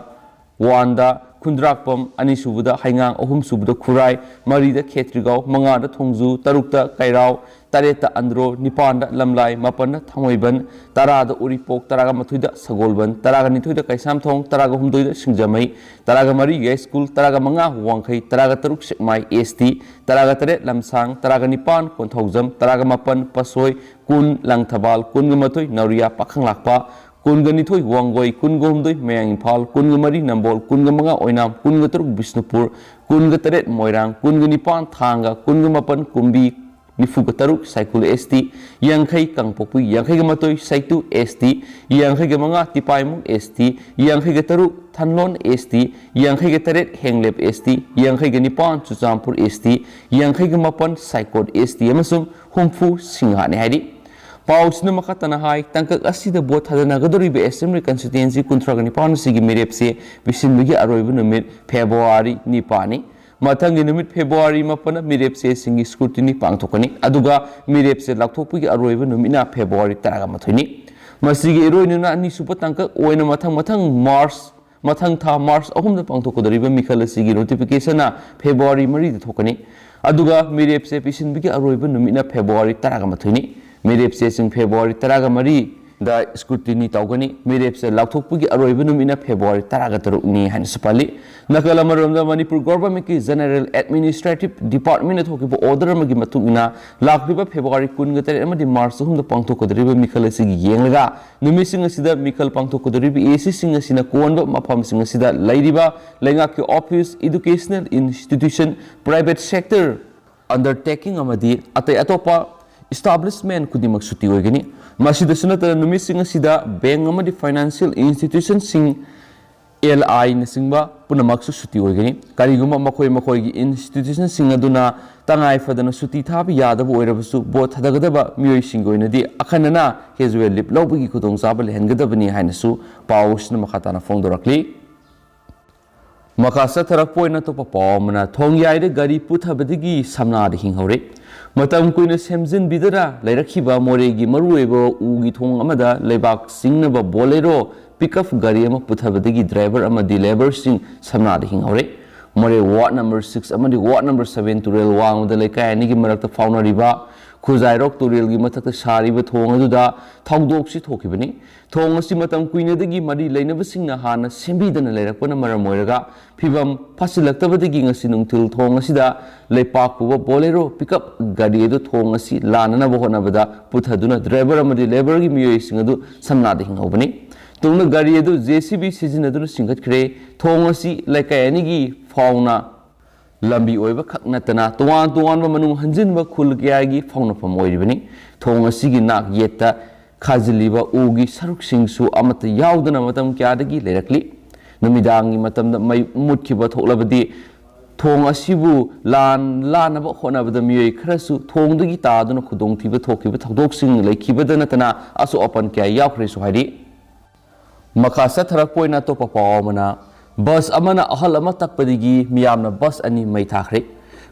ꯋꯥꯟꯗ ꯈꯨꯟꯗ꯭ꯔꯥꯛꯄꯝ, ꯑꯅꯤꯁꯨꯕꯗ ꯍꯩꯉꯥꯡ, ꯑꯍꯨꯝꯁꯨꯕꯗ ꯈꯨꯔꯥꯏ, ꯃꯔꯤꯗ ꯈꯦꯇ꯭ꯔꯤꯒꯥꯎ, ꯃꯉꯥꯗ ꯊꯣꯡꯖꯨ, ꯇꯔꯨꯛꯇ ꯀꯩꯔꯥꯎ, ꯇꯔꯦꯠꯇ ꯑꯟꯗ꯭ꯔꯣ, ꯅꯤꯄꯥꯟꯗ ꯂꯝꯂꯥꯏ, ꯃꯥꯄꯟꯗ ꯊꯥꯡꯃꯩꯕꯟ, ꯇꯔꯥꯗ ꯎꯔꯤꯄꯣꯛ, ꯇꯔꯥꯒ ꯃꯥꯊꯣꯏꯗ ꯁꯒꯣꯜꯕꯟ, ꯇꯔꯥꯒ ꯅꯤꯊꯣꯏꯗ ꯀꯩꯁꯥꯝꯊꯣꯡ, ꯇꯔꯥꯒ ꯍꯨꯝꯗꯣꯏꯗ ꯁꯤꯡꯖꯃꯩ, ꯇꯔꯥꯒ ꯃꯔꯤ ꯌꯥꯏꯁ꯭ꯀꯨꯜ, ꯇꯔꯥꯒ ꯃꯉꯥ ꯋꯥꯡꯈꯩ, ꯇꯔꯥꯒ ꯇꯔꯨꯛ ꯁꯦꯛꯃꯥꯏ ꯑꯦꯁ ꯇꯤ, ꯇꯔꯥꯒ ꯇꯔꯦꯠ ꯂꯝꯁꯥꯡ, ꯇꯔꯥꯒ ꯅꯤꯄꯥꯟ ꯀꯣꯟꯊꯧꯖꯝ, ꯇꯔꯥꯒ ꯃꯥꯄꯟ ꯄꯥꯠꯁꯣꯏ, ꯀꯨꯟ ꯂꯪꯊꯕꯥꯜ, ꯀꯨꯟꯒ ꯃꯥꯊꯣꯏ ꯅꯥꯎꯔꯤꯌꯥ ꯄꯥꯈꯪꯂꯥꯛꯄ, ꯀꯨꯟꯒ ꯅꯤꯊꯣꯏ ꯋꯥꯡꯒꯣꯏ, ꯀꯨꯟꯒ ꯍꯨꯝꯗꯣꯏ ꯃꯌꯥꯡ ꯏꯝꯐꯥꯜ, ꯀꯨꯟꯒ ꯃꯔꯤ ꯅꯝꯕꯣꯜ, ꯀꯨꯟꯒ ꯃꯉꯥ ꯑꯣꯏꯅꯥꯝ, ꯀꯨꯟꯒ ꯇꯔꯨꯛ ꯕꯤꯁꯅꯨꯄꯨꯔ, ꯀꯨꯟꯒ ꯇꯔꯦꯠ ꯃꯣꯏꯔꯥꯡ, ꯀꯨꯟꯒ ꯅꯤꯄꯥꯟ ꯊꯥꯡꯒ, ꯀꯨꯟꯒ ꯃꯥꯄꯟ ꯀꯨꯝꯕꯤ, ꯅꯤꯐꯨꯒ ꯇꯔꯨꯛ ꯁꯥꯏꯀꯨꯜ S T, ꯌꯥꯡꯈꯩ ꯀꯥꯡꯄꯣꯛꯄꯤ, ꯌꯥꯡꯈꯩꯒ ꯃꯥꯊꯣꯏ ꯁꯥꯏꯇꯨ S T, ꯌꯥꯡꯈꯩꯒ ꯃꯉꯥ ꯇꯤꯄꯥꯏꯃꯨꯛ S T, ꯌꯥꯡꯈꯩꯒ ꯇꯔꯨꯛ ꯊꯟꯂꯣꯟ S T, ꯌꯥꯡꯈꯩꯒ ꯇꯔꯦꯠ ꯍꯦꯡꯂꯦꯞ S T, ꯌꯥꯡꯈꯩꯒ ꯅꯤꯄꯥꯟ ꯆꯨꯔꯆꯥꯟꯄꯨꯔ S T, ꯌꯥꯡꯈꯩꯒ ꯃꯥꯄꯟ ꯁꯥꯏꯀꯣꯠ S T ꯑꯃꯁꯨꯡ ꯍꯨꯝꯐꯨ ꯁꯤꯡꯍꯥꯠꯅꯤ ꯍꯥꯏꯔꯤ꯫ ꯄꯥꯎꯁꯤꯅ ꯃꯈꯥ ꯇꯥꯅ ꯍꯥꯏ, ꯇꯥꯡꯀꯛ ꯑꯁꯤꯗ ꯚꯣꯠ ꯊꯥꯗꯅꯒꯗꯧꯔꯤꯕ ꯑꯦꯁꯦꯝꯕ꯭ꯂꯤ ꯀꯟꯁꯇꯤꯇ꯭ꯋꯦꯟꯁꯤ ꯀꯨꯟꯊ꯭ꯔꯥꯒ ꯅꯤꯄꯥꯟ ꯑꯁꯤꯒꯤ ꯃꯤꯔꯦꯞꯁꯦ ꯄꯤꯁꯤꯟꯕꯒꯤ ꯑꯔꯣꯏꯕ ꯅꯨꯃꯤꯠ ꯐꯦꯕ꯭ꯔꯨꯋꯥꯔꯤ ꯅꯤꯄꯥꯟꯅꯤ꯫ ꯃꯊꯪꯒꯤ ꯅꯨꯃꯤꯠ ꯐꯦꯕ꯭ꯔꯨꯋꯥꯔꯤ ꯃꯥꯄꯟꯗ ꯃꯤꯔꯦꯞꯆꯦꯁꯤꯡꯒꯤ ꯁ꯭ꯀ꯭ꯔꯨꯇꯤꯅꯤ ꯄꯥꯡꯊꯣꯛꯀꯅꯤ, ꯑꯗꯨꯒ ꯃꯤꯔꯦꯞꯆꯦ ꯂꯥꯎꯊꯣꯛꯄꯒꯤ ꯑꯔꯣꯏꯕ ꯅꯨꯃꯤꯠꯅ ꯐꯦꯕ꯭ꯔꯨꯋꯥꯔꯤ ꯇꯔꯥꯒ ꯃꯥꯊꯣꯏꯅꯤ꯫ ꯃꯁꯤꯒꯤ ꯏꯔꯣꯏꯅꯅ ꯑꯅꯤꯁꯨꯕ ꯇꯥꯡꯀꯛ ꯑꯣꯏꯅ ꯃꯊꯪ ꯃꯊꯪ ꯃꯥꯔꯆ, ꯃꯊꯪ ꯊꯥ ꯃꯥꯔꯆ ꯑꯍꯨꯝꯗ ꯄꯥꯡꯊꯣꯛꯀꯗꯧꯔꯤꯕ ꯃꯤꯈꯜ ꯑꯁꯤꯒꯤ ꯅꯣꯇꯤꯐꯤꯀꯦꯁꯟꯅ ꯐꯦꯕ꯭ꯔꯨꯋꯥꯔꯤ ꯃꯔꯤꯗ ꯊꯣꯛꯀꯅꯤ, ꯑꯗꯨꯒ ꯃꯤꯔꯦꯞꯆꯦ ꯄꯤꯁꯤꯟꯕꯒꯤ ꯑꯔꯣꯏꯕ ꯅꯨꯃꯤꯠꯅ ꯐꯦꯕ꯭ꯔꯨꯋꯥꯔꯤ ꯇꯔꯥꯒ ꯃꯥꯊꯣꯏꯅꯤ꯫ ꯃꯤꯔꯦꯞꯆꯦꯁꯤꯡ ꯐꯦꯕ꯭ꯔꯨꯋꯥꯔꯤ ꯇꯔꯥꯒ ꯃꯔꯤꯗ ꯁ꯭ꯀ꯭ꯔꯨꯇꯤꯅꯤ ꯇꯧꯒꯅꯤ꯫ ꯃꯤꯔꯦꯞꯆꯦ ꯂꯥꯎꯊꯣꯛꯄꯒꯤ ꯑꯔꯣꯏꯕ ꯅꯨꯃꯤꯠꯅ ꯐꯦꯕ꯭ꯔꯨꯋꯥꯔꯤ ꯇꯔꯥꯒ ꯇꯔꯨꯛꯅꯤ ꯍꯥꯏꯅꯁꯨ ꯄꯜꯂꯤ꯫ ꯅꯥꯀꯜ ꯑꯃꯔꯣꯝꯗ, ꯃꯅꯤꯄꯨꯔ ꯒꯣꯚꯔꯟꯃꯦꯟꯠꯀꯤ ꯖꯦꯅꯔꯦꯜ ꯑꯦꯗꯃꯤꯅꯤꯁꯇ꯭ꯔꯦꯇꯤꯚ ꯗꯤꯄꯥꯔꯠꯃꯦꯟꯠꯅ ꯊꯣꯛꯈꯤꯕ ꯑꯣꯔꯗꯔ ꯑꯃꯒꯤ ꯃꯇꯨꯡ ꯏꯟꯅ, ꯂꯥꯛꯂꯤꯕ ꯐꯦꯕ꯭ꯔꯨꯋꯥꯔꯤ ꯀꯨꯟꯒ ꯇꯔꯦꯠ ꯑꯃꯗꯤ ꯃꯥꯔꯆ ꯑꯍꯨꯝꯗ ꯄꯥꯡꯊꯣꯛꯀꯗꯧꯔꯤꯕ ꯃꯤꯈꯜ ꯑꯁꯤꯒꯤ ꯌꯦꯡꯂꯒ, ꯅꯨꯃꯤꯠꯁꯤꯡ ꯑꯁꯤꯗ ꯃꯤꯈꯜ ꯄꯥꯡꯊꯣꯛꯀꯗꯧꯔꯤꯕ A Cꯁꯤꯡ ꯑꯁꯤꯅ ꯀꯣꯟꯕ ꯃꯐꯝꯁꯤꯡ ꯑꯁꯤꯗ ꯂꯩꯔꯤꯕ ꯂꯩꯉꯥꯛꯀꯤ office, educational institution, private sector undertaking ꯑꯃꯗꯤ ꯑꯇꯩ ꯑꯇꯣꯞꯄ establishment ꯈꯨꯗꯤꯡꯃꯛ ꯁꯨꯇꯤ ꯑꯣꯏꯒꯅꯤ꯫ ꯃꯁꯤꯗꯁꯨ ꯅꯠꯇꯅ, ꯅꯨꯃꯤꯠꯁꯤꯡ ꯑꯁꯤꯗ ꯕꯦꯡꯛ ꯑꯃꯗꯤ ꯐꯥꯏꯅꯥꯟꯁꯤꯌꯦꯜ ꯏꯟꯁꯇꯤꯇ꯭ꯌꯨꯁꯟꯁꯤꯡ, L I ꯅꯆꯤꯡꯕ ꯄꯨꯝꯅꯃꯛꯁꯨ ꯁꯨꯇꯤ ꯑꯣꯏꯒꯅꯤ꯫ ꯀꯔꯤꯒꯨꯝꯕ ꯃꯈꯣꯏ ꯃꯈꯣꯏꯒꯤ ꯏꯟꯁꯇꯤꯇ꯭ꯌꯨꯁꯟꯁꯤꯡ ꯑꯗꯨꯅ ꯇꯉꯥꯏ ꯐꯗꯅ ꯁꯨꯇꯤ ꯊꯥꯕ ꯌꯥꯗꯕ ꯑꯣꯏꯔꯕꯁꯨ, ꯚꯣꯠ ꯊꯥꯗꯒꯗꯕ ꯃꯤꯑꯣꯏꯁꯤꯡꯒꯤ ꯑꯣꯏꯅꯗꯤ ꯑꯈꯟꯅꯅ casual leave ꯂꯧꯕꯒꯤ ꯈꯨꯗꯣꯡꯆꯥꯕ ꯂꯩꯍꯟꯒꯗꯕꯅꯤ ꯍꯥꯏꯅꯁꯨ ꯄꯥꯎꯁꯤꯅ ꯃꯈꯥ ꯇꯥꯅ ꯐꯣꯡꯗꯣꯔꯛꯂꯤ꯫ ꯃꯈꯥ ꯆꯠꯊꯔꯛꯄ ꯑꯣꯏꯅ ꯑꯇꯣꯞꯄ ꯄꯥꯎ ꯑꯃꯅ, ꯊꯣꯡꯌꯥꯏꯗ ꯒꯥꯔꯤ ꯄꯨꯊꯕꯗꯒꯤ ꯁꯝꯅꯥꯗ ꯍꯤꯡꯍꯧꯔꯦ꯫ ꯃꯇꯝ ꯀꯨꯏꯅ ꯁꯦꯝꯖꯤꯟꯕꯤꯗꯅ ꯂꯩꯔꯛꯈꯤꯕ ꯃꯣꯔꯦꯒꯤ ꯃꯔꯨꯑꯣꯏꯕ ꯎꯒꯤ ꯊꯣꯡ ꯑꯃꯗ ꯂꯩꯕꯥꯛ ꯆꯤꯡꯅꯕ ꯕꯣꯂꯦꯔꯣ ꯄꯤꯛꯑꯞ ꯒꯥꯔꯤ ꯑꯃ ꯄꯨꯊꯕꯗꯒꯤ ꯗ꯭ꯔꯥꯏꯚꯔ ꯑꯃꯗꯤ ꯂꯦꯕꯔꯁꯤꯡ ꯁꯝꯅꯥꯗ ꯍꯤꯡꯍꯧꯔꯦ꯫ ꯃꯣꯔꯦ ꯋꯥꯔꯗ ꯅꯝꯕꯔ ꯁꯤꯛꯁ ꯑꯃꯗꯤ ꯋꯥꯔꯗ ꯅꯝꯕꯔ ꯁꯚꯦꯟ ꯇꯨꯔꯦꯜ ꯋꯥꯡꯃꯗ ꯂꯩꯀꯥꯏ ꯑꯅꯤꯒꯤ ꯃꯔꯛꯇ ꯐꯥꯎꯅꯔꯤꯕ ꯈꯨꯖꯥꯏꯔꯣꯛ ꯇꯨꯔꯦꯜꯒꯤ ꯃꯊꯛꯇ ꯁꯥꯔꯤꯕ ꯊꯣꯡ ꯑꯗꯨꯗ ꯊꯧꯗꯣꯛꯁꯤ ꯊꯣꯛꯈꯤꯕꯅꯤ꯫ ꯊꯣꯡ ꯑꯁꯤ ꯃꯇꯝ ꯀꯨꯏꯅꯗꯒꯤ ꯃꯔꯤ ꯂꯩꯅꯕꯁꯤꯡꯅ ꯍꯥꯟꯅ ꯁꯦꯝꯕꯤꯗꯅ ꯂꯩꯔꯛꯄꯅ ꯃꯔꯝ ꯑꯣꯏꯔꯒ ꯐꯤꯕꯝ ꯐꯠꯁꯤꯜꯂꯛꯇꯕꯗꯒꯤ ꯉꯁꯤ ꯅꯨꯡꯊꯤꯜ ꯊꯣꯡ ꯑꯁꯤꯗ ꯂꯩꯄꯥꯛ ꯄꯨꯕ ꯕꯣꯂꯦꯔꯣ ꯄꯤꯀꯞ ꯒꯥꯔꯤ ꯑꯗꯨ ꯊꯣꯡ ꯑꯁꯤ ꯂꯥꯟꯅꯅꯕ ꯍꯣꯠꯅꯕꯗ ꯄꯨꯊꯗꯨꯅ ꯗ꯭ꯔꯥꯏꯚꯔ ꯑꯃꯗꯤ ꯂꯦꯕꯔꯒꯤ ꯃꯤꯑꯣꯏꯁꯤꯡ ꯑꯗꯨ ꯁꯝꯅꯥꯗ ꯍꯤꯡꯍꯧꯕꯅꯤ꯫ ꯇꯨꯡꯗ ꯒꯥꯔꯤ ꯑꯗꯨ ꯖꯦ ꯁꯤ ꯕꯤ ꯁꯤꯖꯤꯟꯅꯗꯨꯅ ꯆꯤꯡꯈꯠꯈ꯭ꯔꯦ꯫ ꯊꯣꯡ ꯑꯁꯤ ꯂꯩꯀꯥꯏ ꯑꯅꯤꯒꯤ ꯐꯥꯎꯅ ꯂꯝꯕꯤ ꯑꯣꯏꯕ ꯈꯛ ꯅꯠꯇꯅ ꯇꯣꯉꯥꯟ ꯇꯣꯉꯥꯟꯕ ꯃꯅꯨꯡ ꯍꯟꯖꯤꯟꯕ ꯈꯨꯜ ꯀꯌꯥꯒꯤ ꯐꯥꯎꯅꯐꯝ ꯑꯣꯏꯔꯤꯕꯅꯤ꯫ ꯊꯣꯡ ꯑꯁꯤꯒꯤ ꯅꯥꯛ ꯌꯦꯠꯇ ꯈꯥꯖꯤꯜꯂꯤꯕ ꯎꯒꯤ ꯁꯔꯨꯛꯁꯤꯡꯁꯨ ꯑꯃꯠꯇ ꯌꯥꯎꯗꯅ ꯃꯇꯝ ꯀꯌꯥꯗꯒꯤ ꯂꯩꯔꯛꯂꯤ꯫ ꯅꯨꯃꯤꯗꯥꯡꯒꯤ ꯃꯇꯝꯗ ꯃꯩ ꯃꯨꯠꯈꯤꯕ ꯊꯣꯛꯂꯕꯗꯤ ꯊꯣꯡ ꯑꯁꯤꯕꯨ ꯂꯥꯟ ꯂꯥꯟꯅꯕ ꯍꯣꯠꯅꯕꯗ ꯃꯤꯑꯣꯏ ꯈꯔꯁꯨ ꯊꯣꯡꯗꯒꯤ ꯇꯥꯗꯨꯅ ꯈꯨꯗꯣꯡꯊꯤꯕ ꯊꯣꯛꯈꯤꯕ ꯊꯧꯗꯣꯛꯁꯤꯡ ꯂꯩꯈꯤꯕꯗ ꯅꯠꯇꯅ ꯑꯁꯣꯛ ꯑꯄꯟ ꯀꯌꯥ ꯌꯥꯎꯈ꯭ꯔꯦꯁꯨ ꯍꯥꯏꯔꯤ꯫ ꯃꯈꯥ ꯆꯠꯊꯔꯛꯄ ꯑꯣꯏꯅ ꯑꯇꯣꯞꯄ ꯄꯥꯎ ꯑꯃꯅ, ꯕꯁ ꯑꯃꯅ ꯑꯍꯜ ꯑꯃ ꯇꯛꯄꯗꯒꯤ ꯃꯤꯌꯥꯝꯅ ꯕꯁ ꯑꯅꯤ ꯃꯩ ꯊꯥꯈ꯭ꯔꯦ꯫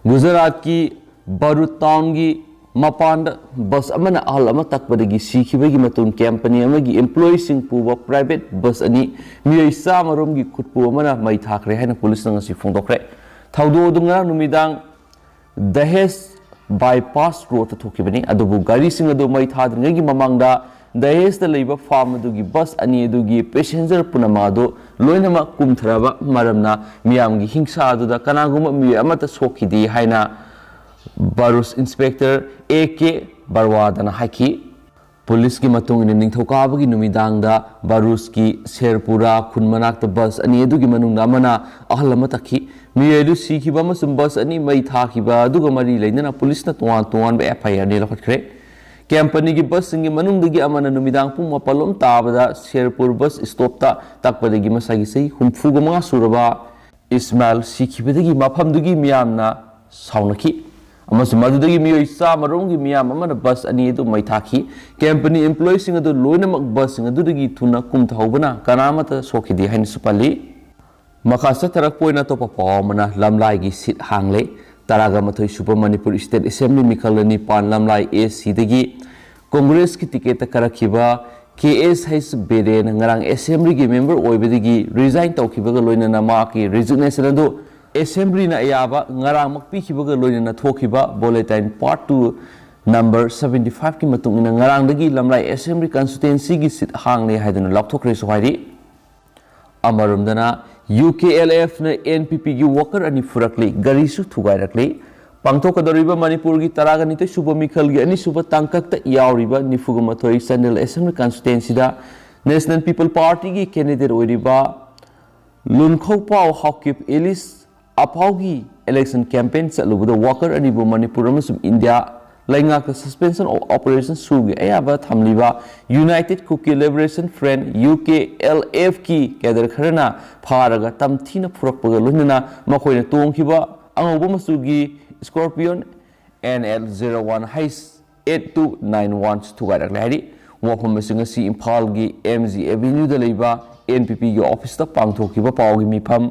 ꯒꯨꯖꯔꯥꯠꯀꯤ ꯕꯔꯨꯗ ꯇꯥꯎꯟꯒꯤ ꯃꯄꯥꯟꯗ ꯕꯁ ꯑꯃꯅ ꯑꯍꯜ ꯑꯃ ꯇꯛꯄꯗꯒꯤ ꯁꯤꯈꯤꯕꯒꯤ ꯃꯇꯨꯡ ꯀꯝꯄꯅꯤ ꯑꯃꯒꯤ ꯏꯝꯄ꯭ꯂꯣꯌꯤꯁꯤꯡ ꯄꯨꯕ ꯄ꯭ꯔꯥꯏꯚꯦꯠ ꯕꯁ ꯑꯅꯤ ꯃꯤꯑꯣꯏ ꯆꯥꯝꯃ ꯔꯣꯝꯒꯤ ꯈꯨꯠꯄꯨ ꯑꯃꯅ ꯃꯩ ꯊꯥꯈ꯭ꯔꯦ ꯍꯥꯏꯅ ꯄꯨꯂꯤꯁꯅ ꯉꯁꯤ ꯐꯣꯡꯗꯣꯛꯈ꯭ꯔꯦ꯫ ꯊꯧꯗꯣꯛ ꯑꯗꯨ ꯉꯔꯥꯡ ꯅꯨꯃꯤꯗꯥꯡ ꯗꯍꯦꯖ ꯕꯥꯏꯄꯥꯁ ꯔꯣꯗꯇ ꯊꯣꯛꯈꯤꯕꯅꯤ꯫ ꯑꯗꯨꯕꯨ ꯒꯥꯔꯤꯁꯤꯡ ꯑꯗꯨ ꯃꯩ ꯊꯥꯗ꯭ꯔꯤꯉꯩꯒꯤ ꯃꯃꯥꯡꯗ ꯗꯍꯦꯖꯇ ꯂꯩꯕ ꯐꯥꯔꯝ ꯑꯗꯨꯒꯤ ꯕꯁ ꯑꯅꯤ ꯑꯗꯨꯒꯤ ꯄꯦꯁꯦꯟꯖꯔ ꯄꯨꯝꯅꯃꯛ ꯑꯗꯨ ꯂꯣꯏꯅꯃꯛ ꯀꯨꯝꯊꯔꯕ ꯃꯔꯝꯅ ꯃꯤꯌꯥꯝꯒꯤ ꯍꯤꯡꯁꯥ ꯑꯗꯨꯗ ꯀꯅꯥꯒꯨꯝꯕ ꯃꯤꯑꯣꯏ ꯑꯃꯠꯇ ꯁꯣꯛꯈꯤꯗꯦ ꯍꯥꯏꯅ ꯕꯔꯨꯁ ꯏꯟꯁꯄꯦꯛꯇꯔ ꯑꯦ ꯀꯦ ꯕꯔꯋꯥꯗꯅ ꯍꯥꯏꯈꯤ꯫ ꯄꯨꯂꯤꯁꯀꯤ ꯃꯇꯨꯡ ꯏꯟꯅ ꯅꯤꯡꯊꯧꯀꯥꯕꯒꯤ ꯅꯨꯃꯤꯗꯥꯡꯗ ꯕꯔꯨꯁꯀꯤ ꯁꯦꯔꯄꯨꯔꯥ ꯈꯨꯟ ꯃꯅꯥꯛꯇ ꯕꯁ ꯑꯅꯤ ꯑꯗꯨꯒꯤ ꯃꯅꯨꯡꯗ ꯑꯃꯅ ꯑꯍꯜ ꯑꯃ ꯇꯛꯈꯤ꯫ ꯃꯤꯑꯣꯏ ꯑꯗꯨ ꯁꯤꯈꯤꯕ ꯑꯃꯁꯨꯡ ꯕꯁ ꯑꯅꯤ ꯃꯩ ꯊꯥꯈꯤꯕ ꯑꯗꯨꯒ ꯃꯔꯤ ꯂꯩꯅꯅ ꯄꯨꯂꯤꯁꯅ ꯇꯣꯉꯥꯟ ꯇꯣꯉꯥꯟꯕ ꯑꯦꯐ ꯑꯥꯏ ꯑꯥꯔ ꯑꯅꯤ ꯂꯧꯈꯠꯈ꯭ꯔꯦ꯫ ꯀꯝꯄꯅꯤꯒꯤ ꯕꯁꯁꯤꯡꯒꯤ ꯃꯅꯨꯡꯗꯒꯤ ꯑꯃꯅ ꯅꯨꯃꯤꯗꯥꯡ ꯄꯨꯡ ꯃꯥꯄꯜ ꯂꯣꯝ ꯇꯥꯕꯗ ꯁꯦꯔꯄꯨꯔ ꯕꯁ ꯁ꯭ꯇꯣꯞꯇ ꯇꯛꯄꯗꯒꯤ ꯃꯁꯥꯒꯤ ꯆꯍꯤ ꯍꯨꯝꯐꯨꯒ ꯃꯉꯥ ꯁꯨꯔꯕ ꯏꯁꯃꯥꯏꯜ ꯁꯤꯈꯤꯕꯗꯒꯤ ꯃꯐꯝꯗꯨꯒꯤ ꯃꯤꯌꯥꯝꯅ ꯁꯥꯎꯅꯈꯤ ꯑꯃꯁꯨꯡ ꯃꯗꯨꯗꯒꯤ ꯃꯤꯑꯣꯏ ꯆꯥꯝꯃ ꯔꯣꯝꯒꯤ ꯃꯤꯌꯥꯝ ꯑꯃꯅ ꯕꯁ ꯑꯅꯤ ꯑꯗꯨ ꯃꯩ ꯊꯥꯈꯤ꯫ ꯀꯝꯄꯅꯤ ꯏꯝꯄ꯭ꯂꯣꯌꯤꯁꯤꯡ ꯑꯗꯨ ꯂꯣꯏꯅꯃꯛ ꯕꯁꯁꯤꯡ ꯑꯗꯨꯗꯒꯤ ꯊꯨꯅ ꯀꯨꯝꯊꯍꯧꯕꯅ ꯀꯅꯥ ꯑꯃꯠꯇ ꯁꯣꯛꯈꯤꯗꯦ ꯍꯥꯏꯅꯁꯨ ꯄꯜꯂꯤ꯫ ꯃꯈꯥ ꯆꯠꯊꯔꯛꯄ ꯑꯣꯏꯅ ꯑꯇꯣꯞꯄ ꯄꯥꯎ ꯑꯃꯅ ꯂꯝꯂꯥꯏꯒꯤ ꯁꯤꯠ ꯍꯥꯡꯂꯦ꯫ ꯇꯔꯥꯒ ꯃꯥꯊꯣꯏ ꯁꯨꯕ ꯃꯅꯤꯄꯨꯔ ꯁ꯭ꯇꯦꯠ ꯑꯦꯁꯦꯝꯕ꯭ꯂꯤ ꯃꯤꯈꯜ ꯅꯤꯄꯥꯟ ꯂꯝꯂꯥꯏ ꯑꯦ ꯁꯤꯗꯒꯤ ꯀꯣꯡꯒ꯭ꯔꯦꯁꯀꯤ ꯇꯤꯀꯦꯠꯇ ꯀꯥꯔꯛꯈꯤꯕ ꯀꯦ ꯑꯦꯁ ꯍꯩꯆ ꯕꯦꯗꯦꯅ ꯉꯔꯥꯡ ꯑꯦꯁꯦꯝꯕ꯭ꯂꯤꯒꯤ ꯃꯦꯝꯕꯔ ꯑꯣꯏꯕꯗꯒꯤ ꯔꯤꯖꯥꯏꯟ ꯇꯧꯈꯤꯕꯒ ꯂꯣꯏꯅꯅ ꯃꯍꯥꯛꯀꯤ ꯔꯤꯖꯤꯒꯅꯦꯁꯟ ꯑꯗꯨ ꯑꯦꯁꯦꯝꯕ꯭ꯂꯤꯅ ꯑꯌꯥꯕ ꯉꯔꯥꯡꯃꯛ ꯄꯤꯈꯤꯕꯒ ꯂꯣꯏꯅꯅ ꯊꯣꯛꯈꯤꯕ bulletin part two number seventy ꯐꯥꯏꯚꯀꯤ ꯃꯇꯨꯡ ꯏꯟꯅ ꯉꯔꯥꯡꯗꯒꯤ ꯂꯝꯂꯥꯏ ꯑꯦꯁꯦꯝꯕ꯭ꯂꯤ ꯀꯟꯁꯇꯤꯇ꯭ꯋꯦꯟꯁꯤꯒꯤ ꯁꯤꯠ ꯍꯥꯡꯂꯦ ꯍꯥꯏꯗꯨꯅ ꯂꯥꯎꯊꯣꯛꯈ꯭ꯔꯦꯁꯨ ꯍꯥꯏꯔꯤ꯫ ꯑꯃꯔꯣꯝꯗꯅ ꯌꯨ ꯀꯦ ꯑꯦꯜ ꯑꯦꯐꯅ ꯑꯦꯟ ꯄꯤ ꯄꯤꯒꯤ ꯋꯥꯀꯔ ꯑꯅꯤ ꯐꯨꯔꯛꯂꯤ, ꯒꯥꯔꯤꯁꯨ ꯊꯨꯒꯥꯏꯔꯛꯂꯤ꯫ ꯄꯥꯡꯊꯣꯛꯀꯗꯧꯔꯤꯕ ꯃꯅꯤꯄꯨꯔꯒꯤ ꯇꯔꯥꯒ ꯅꯤꯊꯣꯏ ꯁꯨꯕ ꯃꯤꯈꯜꯒꯤ ꯑꯅꯤꯁꯨꯕ ꯇꯥꯡꯀꯛꯇ ꯌꯥꯎꯔꯤꯕ ꯅꯤꯐꯨꯒ ꯃꯥꯊꯣꯏ ꯆꯥꯟꯗꯦꯜ ꯑꯦꯁꯦꯝꯕ꯭ꯂꯤ ꯀꯟꯁꯇꯤꯇ꯭ꯋꯦꯟꯁꯤꯗ ꯅꯦꯁꯅꯦꯜ ꯄꯤꯄꯜ ꯄꯥꯔꯇꯤꯒꯤ ꯀꯦꯟꯗꯤꯗꯦꯠ ꯑꯣꯏꯔꯤꯕ ꯂꯨꯟꯈꯧꯄꯥꯎ ꯍꯥꯎꯀꯤꯞ ꯏꯂꯤꯁ ꯑꯐꯥꯎꯒꯤ ꯏꯂꯦꯛꯁꯟ ꯀꯦꯝꯄꯦꯟ ꯆꯠꯂꯨꯕꯗ ꯋꯥꯀꯔ ꯑꯅꯤꯕꯨ ꯃꯅꯤꯄꯨꯔ ꯑꯃꯁꯨꯡ ꯏꯟꯗꯤꯌꯥ ꯂꯩꯉꯥꯛꯇ suspension of operation ꯁꯨꯒꯤ ꯑꯌꯥꯕ ꯊꯝꯂꯤꯕ United Kuki Liberation Front, U K L ꯑꯦꯐꯀꯤ ꯀꯦꯗꯔ ꯈꯔꯅ ꯐꯥꯔꯒ ꯇꯝꯊꯤꯅ ꯐꯨꯔꯛꯄꯒ ꯂꯣꯏꯅꯅ ꯃꯈꯣꯏꯅ ꯇꯣꯡꯈꯤꯕ ꯑꯉꯧꯕ ꯃꯆꯨꯒꯤ Scorpion N L zero one H eight two nine one ꯊꯨꯒꯥꯏꯔꯛꯂꯦ ꯍꯥꯏꯔꯤ꯫ ꯋꯥꯐꯝ ꯑꯁꯤ ꯉꯁꯤ ꯏꯝꯐꯥꯜꯒꯤ ꯑꯦꯝ ꯖꯤ ꯑꯦꯚꯦꯅ꯭ꯌꯨꯗ ꯂꯩꯕ ꯑꯦꯟ ꯄꯤ ꯄꯤꯒꯤ ꯑꯣꯐꯤꯁꯇ ꯄꯥꯡꯊꯣꯛꯈꯤꯕ ꯄꯥꯎꯒꯤ ꯃꯤꯐꯝ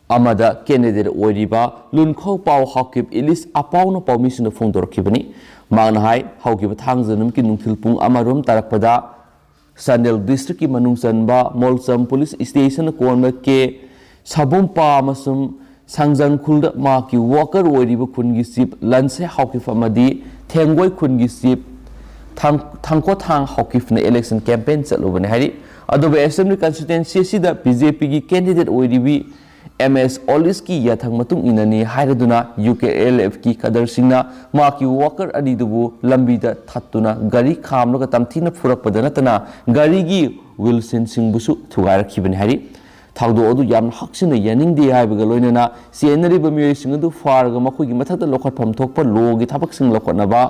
ꯑꯃꯗ ꯀꯦꯟꯗꯤꯗꯦꯠ ꯑꯣꯏꯔꯤꯕ ꯂꯨꯟꯈꯧꯄꯥꯎ ꯍꯥꯎꯀꯤꯞ ꯏꯂꯤꯁ ꯑꯄꯥꯎꯅ ꯄꯥꯎꯃꯤꯁꯤꯡꯗ ꯐꯣꯡꯗꯣꯔꯛꯈꯤꯕꯅꯤ꯫ ꯃꯍꯥꯛꯅ ꯍꯥꯏ, ꯍꯧꯈꯤꯕ ꯊꯥꯡꯖ ꯅꯨꯃꯤꯠꯀꯤ ꯅꯨꯡꯊꯤꯜ ꯄꯨꯡ ꯑꯃꯔꯣꯝ ꯇꯥꯔꯛꯄꯗ ꯆꯥꯟꯗꯦꯜ ꯗꯤꯁꯇ꯭ꯔꯤꯛꯀꯤ ꯃꯅꯨꯡ ꯆꯟꯕ ꯃꯣꯜꯆꯝ ꯄꯨꯂꯤꯁ ꯁ꯭ꯇꯦꯁꯟꯅ ꯀꯣꯟꯕ ꯀꯦ ꯁꯥꯕꯨꯝꯄꯥ ꯑꯃꯁꯨꯡ ꯁꯥꯡꯖꯪꯈꯨꯜꯗ ꯃꯍꯥꯛꯀꯤ ꯋꯥꯀꯔ ꯑꯣꯏꯔꯤꯕ ꯈꯨꯟꯒꯤ ꯆꯤꯞ ꯂꯟꯁꯦ ꯍꯥꯎꯀꯤꯞ ꯑꯃꯗꯤ ꯊꯦꯡꯒꯣꯏ ꯈꯨꯟꯒꯤ ꯆꯤꯞ ꯊꯥꯡ-, ꯊꯥꯡꯀꯣꯊꯥꯡ ꯍꯥꯎꯀꯤꯞꯅ ꯏꯂꯦꯛꯁꯟ ꯀꯦꯝꯄꯦꯟ ꯆꯠꯂꯨꯕꯅꯤ ꯍꯥꯏꯔꯤ꯫ ꯑꯗꯨꯕꯨ ꯑꯦꯁꯦꯝꯕ꯭ꯂꯤ ꯀꯟꯁꯇꯤꯇ꯭ꯋꯦꯟꯁꯤ ꯑꯁꯤꯗ ꯕꯤ ꯖꯦ ꯄꯤꯒꯤ ꯀꯦꯟꯗꯤꯗꯦꯠ ꯑꯣꯏꯔꯤꯕꯤ ꯑꯦꯝ ꯑꯦꯁ ꯑꯣꯂꯤꯁꯀꯤ ꯌꯥꯊꯪ ꯃꯇꯨꯡ ꯏꯟꯅꯅꯤ ꯍꯥꯏꯔꯗꯨꯅ ꯌꯨ ꯀꯦ ꯑꯦꯜ ꯑꯦꯐꯀꯤ ꯀꯗꯔꯁꯤꯡꯅ ꯃꯍꯥꯛꯀꯤ ꯋꯥꯀꯔ ꯑꯅꯤꯗꯨꯕꯨ ꯂꯝꯕꯤꯗ ꯊꯠꯇꯨꯅ ꯒꯥꯔꯤ ꯈꯥꯝꯂꯒ ꯇꯝꯊꯤꯅ ꯐꯨꯔꯛꯄꯗ ꯅꯠꯇꯅ ꯒꯥꯔꯤꯒꯤ ꯋꯤꯜꯁꯤꯟꯁꯤꯡꯕꯨꯁꯨ ꯊꯨꯒꯥꯏꯔꯛꯈꯤꯕꯅꯤ ꯍꯥꯏꯔꯤ꯫ ꯊꯧꯗꯣꯛ ꯑꯗꯨ ꯌꯥꯝꯅ ꯍꯛꯆꯤꯟꯅ ꯌꯥꯅꯤꯡꯗꯦ ꯍꯥꯏꯕꯒ ꯂꯣꯏꯅꯅ ꯆꯦꯟꯅꯔꯤꯕ ꯃꯤꯑꯣꯏꯁꯤꯡ ꯑꯗꯨ ꯐꯥꯔꯒ ꯃꯈꯣꯏꯒꯤ ꯃꯊꯛꯇ ꯂꯧꯈꯠꯐꯝ ꯊꯣꯛꯄ ꯂꯣꯒꯤ ꯊꯕꯛꯁꯤꯡ ꯂꯧꯈꯠꯅꯕ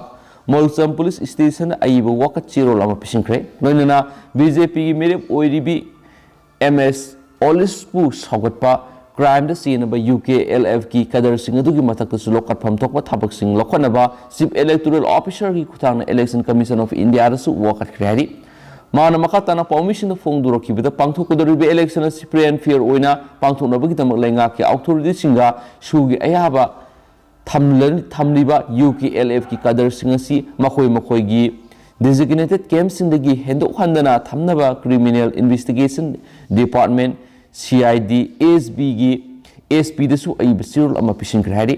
ꯃꯣꯜꯆꯝ ꯄꯨꯂꯤꯁ ꯁ꯭ꯇꯦꯁꯟꯗ ꯑꯏꯕ ꯋꯥꯀꯠ ꯆꯦꯔꯣꯜ ꯑꯃ ꯄꯤꯁꯤꯟꯈ꯭ꯔꯦ꯫ ꯂꯣꯏꯅꯅ ꯕꯤ ꯖꯦ ꯄꯤꯒꯤ ꯃꯤꯔꯦꯞ ꯑꯣꯏꯔꯤꯕꯤ ꯑꯦꯝ ꯑꯦꯁ ꯑꯣꯂꯤꯁꯄꯨ ꯁꯧꯒꯠꯄ ꯀ꯭ꯔꯥꯏꯝꯗ ꯆꯦꯟꯅꯕ ꯌꯨ ꯀꯦ ꯑꯦꯜ ꯑꯦꯐꯀꯤ ꯀꯗꯔꯁꯤꯡ ꯑꯗꯨꯒꯤ ꯃꯊꯛꯇꯁꯨ ꯂꯧꯈꯠꯐꯝ ꯊꯣꯛꯄ ꯊꯕꯛꯁꯤꯡ ꯂꯧꯈꯠꯅꯕ ꯆꯤꯐ ꯏꯂꯦꯛꯇꯣꯔꯦꯜ ꯑꯣꯐꯤꯁꯔꯒꯤ ꯈꯨꯠꯊꯥꯡꯅ ꯏꯂꯦꯛꯁꯟ ꯀꯃꯤꯁꯟ ꯑꯣꯐ ꯏꯟꯗꯤꯌꯥꯗꯁꯨ ꯋꯥꯀꯠꯈ꯭ꯔꯦ ꯍꯥꯏꯔꯤ꯫ ꯃꯥꯅ ꯃꯈꯥ ꯇꯥꯅ ꯄꯥꯎꯃꯤꯁꯤꯡꯗ ꯐꯣꯡꯗꯣꯔꯛꯈꯤꯕꯗ ꯄꯥꯡꯊꯣꯛꯀꯗꯧꯔꯤꯕ ꯏꯂꯦꯛꯁꯟ ꯑꯁꯤ ꯐ꯭ꯔꯤ ꯑꯦꯟ ꯐꯤꯌꯔ ꯑꯣꯏꯅ ꯄꯥꯡꯊꯣꯛꯅꯕꯒꯤꯗꯃꯛ ꯂꯩꯉꯥꯛꯀꯤ ꯑꯣꯊꯣꯔꯤꯇꯤꯁꯤꯡꯒ ꯁꯨꯒꯤ ꯑꯌꯥꯕ ꯊꯝꯂ-, ꯊꯝꯂꯤꯕ ꯌꯨ ꯀꯦ ꯑꯦꯜ ꯑꯦꯐꯀꯤ ꯀꯗꯔꯁꯤꯡ ꯑꯁꯤ ꯃꯈꯣꯏ ꯃꯈꯣꯏꯒꯤ ꯗꯤꯖꯤꯒꯅꯦꯇꯦꯗ ꯀꯦꯝꯞꯁꯤꯡꯗꯒꯤ ꯍꯦꯟꯗꯣꯛꯍꯟꯗꯅ ꯊꯝꯅꯕ criminal investigation department, C I D, ꯑꯦꯁ ꯕꯤꯒꯤ ꯑꯦꯁ ꯄꯤꯗꯁꯨ ꯑꯏꯕ ꯆꯦꯔꯣꯜ ꯑꯃ ꯄꯤꯁꯤꯟꯈ꯭ꯔꯦ ꯍꯥꯏꯔꯤ꯫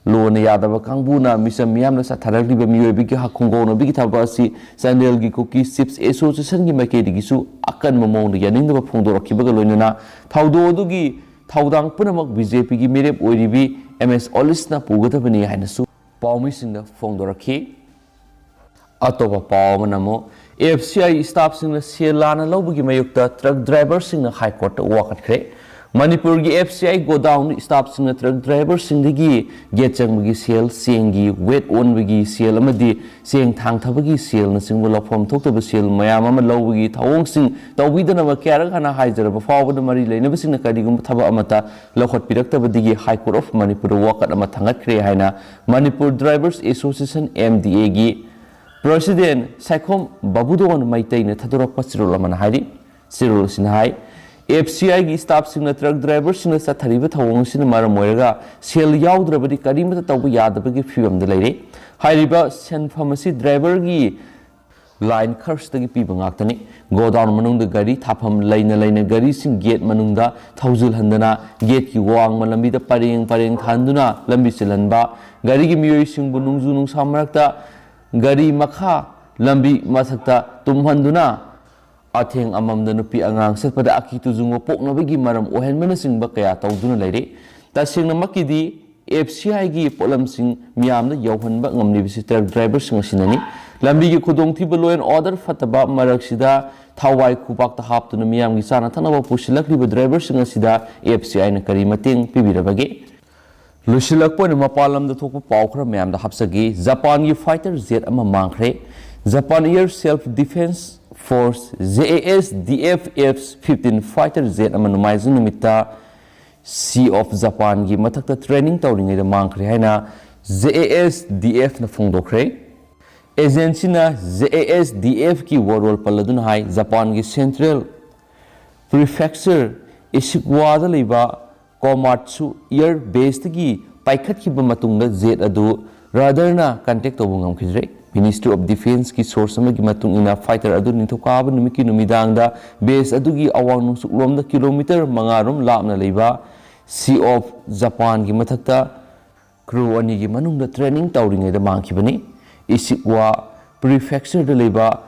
ꯂꯣꯟꯅ ꯌꯥꯗꯕ ꯀꯥꯡꯕꯨꯅ ꯃꯤꯆꯝ ꯃꯤꯌꯥꯝꯅ ꯆꯠꯊꯔꯛꯂꯤꯕ ꯃꯤꯑꯣꯏꯕꯒꯤ ꯍꯛ ꯈꯣꯡꯒꯧꯅꯕꯒꯤ ꯊꯕꯛ ꯑꯁꯤ ꯆꯥꯟꯗꯦꯜꯒꯤ ꯀꯨꯀꯤ ꯆꯤꯐꯁ ꯑꯦꯁꯣꯁꯤꯌꯦꯁꯟꯒꯤ ꯃꯥꯏꯀꯩꯗꯒꯤꯁꯨ ꯑꯀꯟꯕ ꯃꯑꯣꯡꯗ ꯌꯥꯅꯤꯡꯗꯕ ꯐꯣꯡꯗꯣꯔꯛꯈꯤꯕꯒ ꯂꯣꯏꯅꯅ ꯊꯧꯗꯣꯛ ꯑꯗꯨꯒꯤ ꯊꯧꯗꯥꯡ ꯄꯨꯝꯅꯃꯛ ꯕꯤ ꯖꯦ ꯄꯤꯒꯤ ꯃꯤꯔꯦꯞ ꯑꯣꯏꯔꯤꯕꯤ ꯑꯦꯝ ꯑꯦꯁ ꯑꯣꯂꯤꯁꯅ ꯄꯨꯒꯗꯕꯅꯤ ꯍꯥꯏꯅꯁꯨ ꯄꯥꯎꯃꯤꯁꯤꯡꯗ ꯐꯣꯡꯗꯣꯔꯛꯈꯤ꯫ ꯑꯇꯣꯞꯄ ꯄꯥꯎ ꯑꯃꯅ ꯑꯃꯨꯛ ꯑꯦꯐ ꯁꯤ ꯑꯥꯏ ꯁ꯭ꯇꯥꯐꯁꯤꯡꯅ ꯁꯦꯜ ꯂꯥꯟꯅ ꯂꯧꯕꯒꯤ ꯃꯥꯌꯣꯛꯇ ꯇ꯭ꯔꯛ ꯗ꯭ꯔꯥꯏꯚꯔꯁꯤꯡꯅ ꯍꯥꯏ ꯀꯣꯔꯠꯇ ꯋꯥꯀꯠꯈ꯭ꯔꯦ꯫ ꯃꯅꯤꯄꯨꯔꯒꯤ ꯑꯦꯐ ꯁꯤ ꯑꯥꯏ ꯒꯣꯗꯥꯎꯟ ꯁ꯭ꯇꯥꯐꯁꯤꯡꯅ ꯇ꯭ꯔꯛ ꯗ꯭ꯔꯥꯏꯚꯔꯁꯤꯡꯗꯒꯤ ꯒꯦꯠ ꯆꯪꯕꯒꯤ ꯁꯦꯜ, ꯆꯦꯡꯒꯤ ꯋꯦꯠ ꯑꯣꯟꯕꯒꯤ ꯁꯦꯜ ꯑꯃꯗꯤ ꯆꯦꯡ ꯊꯥꯡꯊꯕꯒꯤ ꯁꯦꯜꯅꯆꯤꯡꯕ ꯂꯧꯐꯝ ꯊꯣꯛꯇꯕ ꯁꯦꯜ ꯃꯌꯥꯝ ꯑꯃ ꯂꯧꯕꯒꯤ ꯊꯧꯑꯣꯡꯁꯤꯡ ꯇꯧꯕꯤꯗꯅꯕ ꯀꯌꯥꯔꯛ ꯍꯥꯟꯅ ꯍꯥꯏꯖꯔꯕ ꯐꯥꯎꯕꯗ ꯃꯔꯤ ꯂꯩꯅꯕꯁꯤꯡꯅ ꯀꯔꯤꯒꯨꯝꯕ ꯊꯕꯛ ꯑꯃꯠꯇ ꯂꯧꯈꯠꯄꯤꯔꯛꯇꯕꯗꯒꯤ ꯍꯥꯏ ꯀꯣꯔꯠ ꯑꯣꯐ ꯃꯅꯤꯄꯨꯔꯗ ꯋꯥꯀꯠ ꯑꯃ ꯊꯥꯡꯒꯠꯈ꯭ꯔꯦ ꯍꯥꯏꯅ Manipur drivers association, M D ꯑꯦꯒꯤ ꯄ꯭ꯔꯁꯤꯗꯦꯟ ꯁꯥꯏꯈꯣꯝ ꯕꯥꯕꯨꯗꯣꯟ ꯃꯩꯇꯩꯅ ꯊꯥꯗꯣꯔꯛꯄ ꯆꯦꯔꯣꯜ ꯑꯃꯅ ꯍꯥꯏꯔꯤ꯫ ꯆꯦꯔꯣꯜ ꯑꯁꯤꯅ ꯍꯥꯏ, ꯑꯦꯐ ꯁꯤ ꯑꯥꯏꯒꯤ ꯁ꯭ꯇꯥꯐꯁꯤꯡꯅ ꯇ꯭ꯔꯛ ꯗ꯭ꯔꯥꯏꯚꯔꯁꯤꯡꯅ ꯆꯠꯊꯔꯤꯕ ꯊꯧꯑꯣꯡ ꯑꯁꯤꯅ ꯃꯔꯝ ꯑꯣꯏꯔꯒ ꯁꯦꯜ ꯌꯥꯎꯗ꯭ꯔꯕꯗꯤ ꯀꯔꯤꯃꯠꯇ ꯇꯧꯕ ꯌꯥꯗꯕꯒꯤ ꯐꯤꯕꯝꯗ ꯂꯩꯔꯦ꯫ ꯍꯥꯏꯔꯤꯕ ꯁꯦꯟꯐꯝ ꯑꯁꯤ ꯗ꯭ꯔꯥꯏꯚꯔꯒꯤ ꯂꯥꯏꯟ ꯈꯔꯁꯤꯗꯒꯤ ꯄꯤꯕ ꯉꯥꯛꯇꯅꯤ꯫ ꯒꯣꯗꯥꯎꯟ ꯃꯅꯨꯡꯗ ꯒꯥꯔꯤ ꯊꯥꯐꯝ ꯂꯩꯅ ꯂꯩꯅ ꯒꯥꯔꯤꯁꯤꯡ ꯒꯦꯠ ꯃꯅꯨꯡꯗ ꯊꯧꯖꯤꯜꯍꯟꯗꯅ ꯒꯦꯠꯀꯤ ꯋꯥꯡꯃ ꯂꯝꯕꯤꯗ ꯄꯔꯦꯡ ꯄꯔꯦꯡ ꯊꯥꯍꯟꯗꯨꯅ ꯂꯝꯕꯤ ꯆꯤꯜꯍꯟꯕ, ꯒꯥꯔꯤꯒꯤ ꯃꯤꯑꯣꯏꯁꯤꯡꯕꯨ ꯅꯣꯡꯖꯨ ꯅꯨꯡꯁꯥ ꯃꯔꯛꯇ ꯒꯥꯔꯤ ꯃꯈꯥ ꯂꯝꯕꯤ ꯃꯊꯛꯇ ꯇꯨꯝꯍꯟꯗꯨꯅ ꯑꯊꯦꯡ ꯑꯃꯝꯗ ꯅꯨꯄꯤ ꯑꯉꯥꯡ ꯆꯠꯄꯗ ꯑꯀꯤ ꯇꯨꯖꯨꯡꯕ ꯄꯣꯛꯅꯕꯒꯤ ꯃꯔꯝ ꯑꯣꯏꯍꯟꯕꯅꯆꯤꯡꯕ ꯀꯌꯥ ꯇꯧꯗꯨꯅ ꯂꯩꯔꯤ꯫ ꯇꯁꯦꯡꯅꯃꯛꯀꯤꯗꯤ ꯑꯦꯐ ꯁꯤ ꯑꯥꯏꯒꯤ ꯄꯣꯠꯂꯝꯁꯤꯡ ꯃꯤꯌꯥꯝꯗ ꯌꯧꯍꯟꯕ ꯉꯝꯂꯤꯕꯁꯤ ꯇ꯭ꯔꯛ ꯗ꯭ꯔꯥꯏꯚꯔꯁꯤꯡ ꯑꯁꯤꯅꯅꯤ꯫ ꯂꯝꯕꯤꯒꯤ ꯈꯨꯗꯣꯡꯊꯤꯕ, law and order ꯐꯠꯇꯕ ꯃꯔꯛꯁꯤꯗ ꯊꯋꯥꯏ ꯈꯨꯕꯥꯛꯇ ꯍꯥꯞꯇꯨꯅ ꯃꯤꯌꯥꯝꯒꯤ ꯆꯥꯅ ꯊꯛꯅꯕ ꯄꯨꯁꯤꯜꯂꯛꯂꯤꯕ ꯗ꯭ꯔꯥꯏꯚꯔꯁꯤꯡ ꯑꯁꯤꯗ ꯑꯦꯐ ꯁꯤ ꯑꯥꯏꯅ ꯀꯔꯤ ꯃꯇꯦꯡ ꯄꯤꯕꯤꯔꯕꯒꯦ? ꯂꯣꯏꯁꯤꯜꯂꯛꯄ ꯑꯣꯏꯅ ꯃꯄꯥꯟ ꯂꯝꯗ ꯊꯣꯛꯄ ꯄꯥꯎ ꯈꯔ ꯃꯌꯥꯝꯗ ꯍꯥꯞꯆꯒꯦ꯫ ꯖꯄꯥꯟꯒꯤ ꯐꯥꯏꯇꯔ ꯖꯦꯠ ꯑꯃ ꯃꯥꯡꯈ꯭ꯔꯦ꯫ Japan Air Self Defense Force, J A S D F F fifteen fighter jet ꯑꯃ ꯅꯣꯡꯃꯥꯏꯖꯤꯡ ꯅꯨꯃꯤꯠꯇ Sea of Japanꯒꯤ ꯃꯊꯛꯇ training ꯇꯧꯔꯤꯉꯩꯗ ꯃꯥꯡꯈ꯭ꯔꯦ ꯍꯥꯏꯅ J A S D Fꯅ ꯐꯣꯡꯗꯣꯛꯈ꯭ꯔꯦ꯫ ꯑꯦꯖꯦꯟꯁꯤꯅ J A S D Fꯀꯤ ꯋꯥꯔꯣꯜ ꯄꯜꯂꯗꯨꯅ ꯍꯥꯏ, ꯖꯄꯥꯟꯒꯤ Central Prefecture Ishikawa ꯗ ꯂꯩꯕ ꯀꯣꯃꯥꯠꯁꯨ Air Baseꯇꯒꯤ ꯄꯥꯏꯈꯠꯈꯤꯕ ꯃꯇꯨꯡꯗ ꯖꯦꯠ ꯑꯗꯨ ꯔꯥꯗꯥꯔꯅ contact ꯇꯧꯕ ꯉꯝꯈꯤꯗ꯭ꯔꯦ꯫ Ministry of Defenceꯀꯤ source ꯑꯃꯒꯤ ꯃꯇꯨꯡ ꯏꯟꯅ, fighter ꯑꯗꯨ ꯅꯤꯡꯊꯧꯀꯥꯕ ꯅꯨꯃꯤꯠꯀꯤ ꯅꯨꯃꯤꯗꯥꯡꯗ base ꯑꯗꯨꯒꯤ ꯑꯋꯥꯡ ꯅꯣꯡꯆꯨꯞꯂꯣꯝꯗ kilometre ꯃꯉꯥ ꯔꯣꯝ ꯂꯥꯞꯅ ꯂꯩꯕ ꯁꯤ ꯑꯣꯐ ꯖꯄꯥꯟꯒꯤ ꯃꯊꯛꯇ ꯀ꯭ꯔꯨ ꯑꯅꯤꯒꯤ ꯃꯅꯨꯡꯗ ꯇ꯭ꯔꯦꯅꯤꯡ ꯇꯧꯔꯤꯉꯩꯗ ꯃꯥꯡꯈꯤꯕꯅꯤ꯫ ꯏꯁꯤꯛꯋꯥ ꯄ꯭ꯔꯤꯐꯦꯛꯆꯔꯗ ꯂꯩꯕ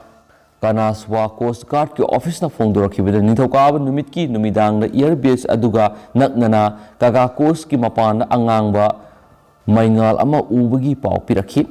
ꯀꯅꯥꯁꯋꯥ ꯀꯣꯁ ꯒꯥꯔꯗꯀꯤ ꯑꯣꯐꯤꯁꯅ ꯐꯣꯡꯗꯣꯔꯛꯈꯤꯕꯗ, ꯅꯤꯡꯊꯧꯀꯥꯕ ꯅꯨꯃꯤꯠꯀꯤ ꯅꯨꯃꯤꯗꯥꯡꯗ ꯏꯌꯔ ꯕꯦꯁ ꯑꯗꯨꯒ ꯅꯛꯅꯅ ꯀꯥꯒꯥ ꯀꯣꯁꯀꯤ ꯃꯄꯥꯟꯗ ꯑꯉꯥꯡꯕ ꯃꯩꯉꯥꯜ ꯑꯃ ꯎꯕꯒꯤ ꯄꯥꯎ ꯄꯤꯔꯛꯈꯤ꯫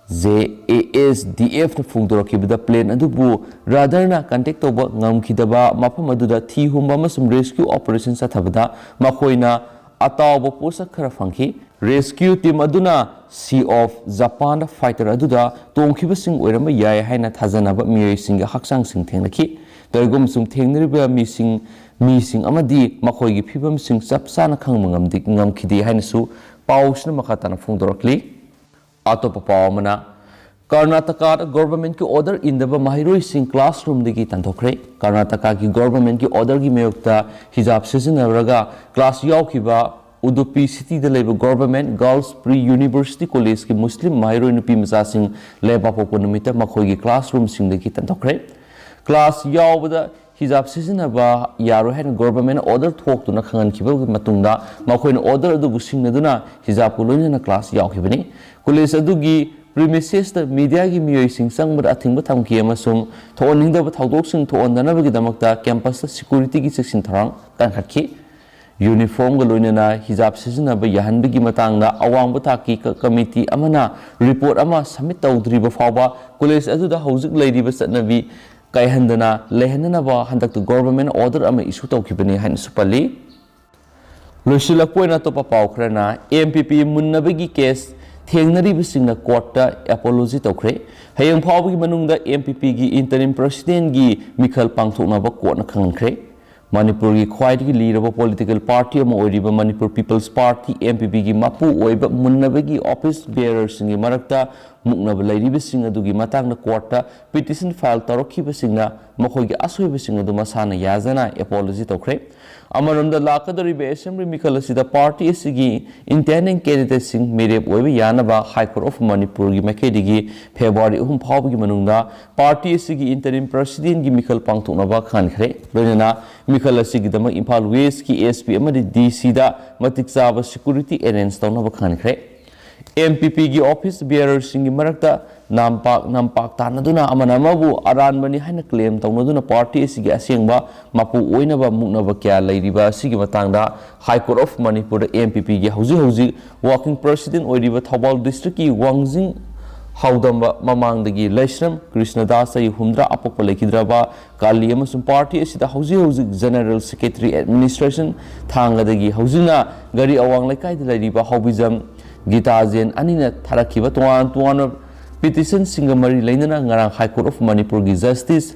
J A S D ꯑꯦꯐꯅ ꯐꯣꯡꯗꯣꯔꯛꯈꯤꯕꯗ, plane ꯑꯗꯨꯕꯨ ꯔꯥꯗꯥꯔꯅ ꯀꯟꯇꯦꯛ ꯇꯧꯕ ꯉꯝꯈꯤꯗꯕ ꯃꯐꯝ ꯑꯗꯨꯗ ꯊꯤ ꯍꯨꯝꯕ ꯑꯃꯁꯨꯡ ꯔꯦꯁꯀ꯭ꯌꯨ ꯑꯣꯄꯔꯦꯁꯟ ꯆꯠꯊꯕꯗ ꯃꯈꯣꯏꯅ ꯑꯇꯥꯎꯕ ꯄꯣꯠꯁꯛ ꯈꯔ ꯐꯪꯈꯤ꯫ ꯔꯦꯁꯀ꯭ꯌꯨ ꯇꯤꯝ ꯑꯗꯨꯅ ꯁꯤ ꯑꯣꯐ ꯖꯄꯥꯟꯗ ꯐꯥꯏꯇꯔ ꯑꯗꯨꯗ ꯇꯣꯡꯈꯤꯕꯁꯤꯡ ꯑꯣꯏꯔꯝꯕ ꯌꯥꯏ ꯍꯥꯏꯅ ꯊꯥꯖꯅꯕ ꯃꯤꯑꯣꯏꯁꯤꯡꯒꯤ ꯍꯛꯆꯥꯡꯁꯤꯡ ꯊꯦꯡꯅꯈꯤ꯫ ꯀꯔꯤꯒꯨꯝꯕꯁꯨꯡ ꯊꯦꯡꯅꯔꯤꯕ ꯃꯤꯁꯤꯡ, ꯃꯤꯁꯤꯡ ꯑꯃꯗꯤ ꯃꯈꯣꯏꯒꯤ ꯐꯤꯕꯝꯁꯤꯡ ꯆꯞ ꯆꯥꯅ ꯈꯪꯕ ꯉꯝꯗꯤ-, ꯉꯝꯈꯤꯗꯦ ꯍꯥꯏꯅꯁꯨ ꯄꯥꯎꯁꯤꯅ ꯃꯈꯥ ꯇꯥꯅ ꯐꯣꯡꯗꯣꯔꯛꯂꯤ꯫ ꯑꯇꯣꯞꯄ ꯄꯥꯎ ꯑꯃꯅ, ꯀꯔꯅꯥꯇꯀꯥꯗ ꯒꯣꯚꯔꯟꯃꯦꯟꯠꯀꯤ ꯑꯣꯔꯗꯔ ꯏꯟꯗꯕ ꯃꯍꯩꯔꯣꯏꯁꯤꯡ ꯀ꯭ꯂꯥꯁꯔꯨꯝꯗꯒꯤ ꯇꯥꯟꯊꯣꯛꯈ꯭ꯔꯦ꯫ ꯀꯔꯅꯥꯇꯀꯥꯒꯤ ꯒꯣꯚꯔꯟꯃꯦꯟꯠꯀꯤ ꯑꯣꯔꯗꯔꯒꯤ ꯃꯥꯌꯣꯛꯇ ꯍꯤꯖꯥꯕ ꯁꯤꯖꯤꯟꯅꯔꯒ ꯀ꯭ꯂꯥꯁ ꯌꯥꯎꯈꯤꯕ ꯎꯗꯨꯄꯤ ꯁꯤꯇꯤꯗ ꯂꯩꯕ ꯒꯣꯚꯔꯟꯃꯦꯟꯠ ꯒꯥꯔꯜꯁ ꯄ꯭ꯔꯤ ꯌꯨꯅꯤꯚꯔꯁꯤꯇꯤ ꯀꯣꯂꯦꯖꯀꯤ ꯃꯨꯁꯂꯤꯝ ꯃꯍꯩꯔꯣꯏ ꯅꯨꯄꯤ ꯃꯆꯥꯁꯤꯡ ꯂꯩꯕꯥꯛꯄꯣꯛꯄ ꯅꯨꯃꯤꯠꯇ ꯃꯈꯣꯏꯒꯤ ꯀ꯭ꯂꯥꯁꯔꯨꯝꯁꯤꯡꯗꯒꯤ ꯇꯥꯟꯊꯣꯛꯈ꯭ꯔꯦ꯫ ꯀ꯭ꯂꯥꯁ ꯌꯥꯎꯕꯗ ꯍꯤꯖꯥꯕ ꯁꯤꯖꯤꯟꯅꯕ ꯌꯥꯔꯣꯏ ꯍꯥꯏꯅ ꯒꯣꯚꯔꯟꯃꯦꯟꯠꯅ ꯑꯣꯔꯗꯔ ꯊꯣꯛꯇꯨꯅ ꯈꯪꯍꯟꯈꯤꯕꯒꯤ ꯃꯇꯨꯡꯗ ꯃꯈꯣꯏꯅ ꯑꯣꯔꯗꯔ ꯑꯗꯨꯕꯨ ꯁꯤꯡꯅꯗꯨꯅ ꯍꯤꯖꯥꯕꯀ ꯂꯣꯏꯅꯅ ꯀ꯭ꯂꯥꯁ ꯌꯥꯎꯈꯤꯕꯅꯤ꯫ ꯀꯣꯂꯦꯖ ꯑꯗꯨꯒꯤ ꯄ꯭ꯔꯤꯃꯤꯁꯦꯁꯇ ꯃꯤꯗꯤꯌꯥꯒꯤ ꯃꯤꯑꯣꯏꯁꯤꯡ ꯆꯪꯕꯗ ꯑꯊꯤꯡꯕ ꯊꯝꯈꯤ ꯑꯃꯁꯨꯡ ꯊꯣꯛꯍꯟꯅꯤꯡꯗꯕ ꯊꯧꯗꯣꯛꯁꯤꯡ ꯊꯣꯛꯍꯟꯗꯅꯕꯒꯤꯗꯃꯛꯇ ꯀꯦꯝꯄꯁꯇ ꯁꯦꯀ꯭ꯌꯨꯔꯤꯇꯤꯒꯤ ꯆꯦꯛꯁꯤꯟ ꯊꯧꯔꯥꯡ ꯀꯟꯈꯠꯈꯤ꯫ ꯌꯨꯅꯤꯐꯣꯔꯝꯒ ꯂꯣꯏꯅꯅ ꯍꯤꯖꯥꯕ ꯁꯤꯖꯤꯟꯅꯕ ꯌꯥꯍꯟꯕꯒꯤ ꯃꯇꯥꯡꯗ ꯑꯋꯥꯡꯕ ꯊꯥꯛꯀꯤ ꯀ-, ꯀꯃꯤꯇꯤ ꯑꯃꯅ ꯔꯤꯄꯣꯔꯠ ꯑꯃ ꯁꯕꯃꯤꯠ ꯇꯧꯗ꯭ꯔꯤꯕ ꯐꯥꯎꯕ ꯀꯣꯂꯦꯖ ꯑꯗꯨꯗ ꯍꯧꯖꯤꯛ ꯂꯩꯔꯤꯕ ꯆꯠꯅꯕꯤ ꯀꯥꯏꯍꯟꯗꯅ ꯂꯩꯍꯟꯅꯅꯕ ꯍꯟꯗꯛꯇ ꯒꯣꯚꯔꯟꯃꯦꯟꯠꯅ ꯑꯣꯔꯗꯔ ꯑꯃ ꯏꯁꯨ ꯇꯧꯈꯤꯕꯅꯤ ꯍꯥꯏꯅꯁꯨ ꯄꯜꯂꯤ꯫ ꯂꯣꯏꯁꯤꯜꯂꯛꯄ ꯑꯣꯏꯅ ꯑꯇꯣꯞꯄ ꯄꯥꯎ ꯈꯔꯅ, ꯑꯦꯝ ꯄꯤ ꯄꯤ ꯃꯨꯟꯅꯕꯒꯤ ꯀꯦꯁ ꯊꯦꯡꯅꯔꯤꯕꯁꯤꯡꯅ ꯀꯣꯔꯠꯇ ꯑꯦꯄꯣꯂꯣꯖꯤ ꯇꯧꯈ꯭ꯔꯦ꯫ ꯍꯌꯦꯡ ꯐꯥꯎꯕꯒꯤ ꯃꯅꯨꯡꯗ ꯑꯦꯝ ꯄꯤ ꯄꯤꯒꯤ ꯏꯟꯇꯔꯤꯝ ꯄ꯭ꯔꯁꯤꯗꯦꯟꯠꯒꯤ ꯃꯤꯈꯜ ꯄꯥꯡꯊꯣꯛꯅꯕ ꯀꯣꯔꯠꯅ ꯈꯪꯍꯟꯈ꯭ꯔꯦ꯫ ꯃꯅꯤꯄꯨꯔꯒꯤ ꯈ꯭ꯋꯥꯏꯗꯒꯤ ꯂꯤꯔꯕ ꯄꯣꯂꯤꯇꯤꯀꯦꯜ ꯄꯥꯔꯇꯤ ꯑꯃ ꯑꯣꯏꯔꯤꯕ Manipur peoples party, M P ꯄꯤꯒꯤ ꯃꯄꯨ ꯑꯣꯏꯕ ꯃꯨꯟꯅꯕꯒꯤ ꯑꯣꯐꯤꯁ ꯕꯤꯌꯔꯔꯁꯤꯡꯒꯤ ꯃꯔꯛꯇ ꯃꯨꯛꯅꯕ ꯂꯩꯔꯤꯕꯁꯤꯡ ꯑꯗꯨꯒꯤ ꯃꯇꯥꯡꯗ ꯀꯣꯔꯠꯇ ꯄꯤꯇꯤꯁꯟ ꯐꯥꯏꯜ ꯇꯧꯔꯛꯈꯤꯕꯁꯤꯡꯅ ꯃꯈꯣꯏꯒꯤ ꯑꯁꯣꯏꯕꯁꯤꯡ ꯑꯗꯨ ꯃꯁꯥꯅ ꯌꯥꯖꯅ ꯑꯦꯄꯣꯂꯣꯖꯤ ꯇꯧꯈ꯭ꯔꯦ꯫ ꯑꯃꯔꯣꯝꯗ, ꯂꯥꯛꯀꯗꯧꯔꯤꯕ ꯑꯦꯁꯦꯝꯕ꯭ꯂꯤ ꯃꯤꯈꯜ ꯑꯁꯤꯗ ꯄꯥꯔꯇꯤ ꯑꯁꯤꯒꯤ ꯏꯟꯇꯦꯟꯗꯤꯡ ꯀꯦꯟꯗꯤꯗꯦꯠꯁꯤꯡ ꯃꯤꯔꯦꯞ ꯑꯣꯏꯕ ꯌꯥꯅꯕ ꯍꯥꯏ ꯀꯣꯔꯠ ꯑꯣꯐ ꯃꯅꯤꯄꯨꯔꯒꯤ ꯃꯥꯏꯀꯩꯗꯒꯤ ꯐꯦꯕ꯭ꯔꯨꯋꯥꯔꯤ ꯑꯍꯨꯝ ꯐꯥꯎꯕꯒꯤ ꯃꯅꯨꯡꯗ ꯄꯥꯔꯇꯤ ꯑꯁꯤꯒꯤ ꯏꯟꯇꯔꯤꯝ ꯄ꯭ꯔꯁꯤꯗꯦꯟꯒꯤ ꯃꯤꯈꯜ ꯄꯥꯡꯊꯣꯛꯅꯕ ꯈꯟꯈ꯭ꯔꯦ꯫ ꯂꯣꯏꯅꯅ ꯃꯤꯈꯜ ꯑꯁꯤꯒꯤꯗꯃꯛ ꯏꯝꯐꯥꯜ ꯋꯦꯁꯀꯤ ꯑꯦꯁ ꯄꯤ ꯑꯃꯗꯤ ꯗꯤ ꯁꯤꯗ ꯃꯇꯤꯛ ꯆꯥꯕ ꯁꯦꯀ꯭ꯌꯨꯔꯤꯇꯤ ꯑꯦꯔꯦꯟꯖ ꯇꯧꯅꯕ ꯈꯟꯈ꯭ꯔꯦ꯫ ꯑꯦꯝ ꯄꯤ ꯄꯤꯒꯤ ꯑꯣꯐꯤꯁ ꯕꯤꯌꯔꯔꯁꯤꯡꯒꯤ ꯃꯔꯛꯇ ꯅꯝꯄꯥꯛ ꯅꯝꯄꯥꯛ ꯇꯥꯟꯅꯗꯨꯅ ꯑꯃꯅ ꯑꯃꯕꯨ ꯑꯔꯥꯟꯕꯅꯤ ꯍꯥꯏꯅ ꯀ꯭ꯂꯦꯝ ꯇꯧꯅꯗꯨꯅ ꯄꯥꯔꯇꯤ ꯑꯁꯤꯒꯤ ꯑꯁꯦꯡꯕ ꯃꯄꯨ ꯑꯣꯏꯅꯕ ꯃꯨꯛꯅꯕ ꯀꯌꯥ ꯂꯩꯔꯤꯕ ꯑꯁꯤꯒꯤ ꯃꯇꯥꯡꯗ ꯍꯥꯏ ꯀꯣꯔꯠ ꯑꯣꯐ ꯃꯅꯤꯄꯨꯔꯗ ꯑꯦꯝ ꯄꯤ ꯄꯤꯒꯤ ꯍꯧꯖꯤꯛ ꯍꯧꯖꯤꯛ ꯋꯥꯔꯀꯤꯡ ꯄ꯭ꯔꯁꯤꯗꯦꯟ ꯑꯣꯏꯔꯤꯕ ꯊꯧꯕꯥꯜ ꯗꯤꯁꯇ꯭ꯔꯤꯛꯀꯤ ꯋꯥꯡꯖꯤꯡ ꯍꯥꯎꯗꯝꯕ ꯃꯃꯥꯡꯗꯒꯤ ꯂꯩꯁ꯭ꯔꯝ ꯀ꯭ꯔꯤꯁꯅꯗꯥꯁ, ꯆꯍꯤ ꯍꯨꯝꯗ꯭ꯔꯥ, ꯑꯄꯣꯛꯄ ꯂꯩꯈꯤꯗ꯭ꯔꯕ ꯀꯥꯂꯤ ꯑꯃꯁꯨꯡ ꯄꯥꯔꯇꯤ ꯑꯁꯤꯗ ꯍꯧꯖꯤꯛ ꯍꯧꯖꯤꯛ ꯖꯦꯅꯔꯦꯜ ꯁꯦꯀ꯭ꯔꯦꯇꯔꯤ ꯑꯦꯗꯃꯤꯅꯤꯁꯇ꯭ꯔꯦꯁꯟ ꯊꯥꯡꯒꯗꯒꯤ ꯍꯧꯖꯤꯛꯅ ꯒꯥꯔꯤ ꯑꯋꯥꯡ ꯂꯩꯀꯥꯏꯗ ꯂꯩꯔꯤꯕ ꯍꯥꯎꯕꯤꯖꯝ ꯒꯤꯇꯥ ꯖꯦꯟ ꯑꯅꯤꯅ ꯊꯥꯔꯛꯈꯤꯕ ꯇꯣꯉꯥꯟ ꯇꯣꯉꯥꯟꯕ ꯄꯤꯇꯤꯁꯟꯁꯤꯡꯒ ꯃꯔꯤ ꯂꯩꯅꯅ ꯉꯔꯥꯡ ꯍꯥꯏ ꯀꯣꯔꯠ ꯑꯣꯐ ꯃꯅꯤꯄꯨꯔꯒꯤ ꯖꯁꯇꯤꯁ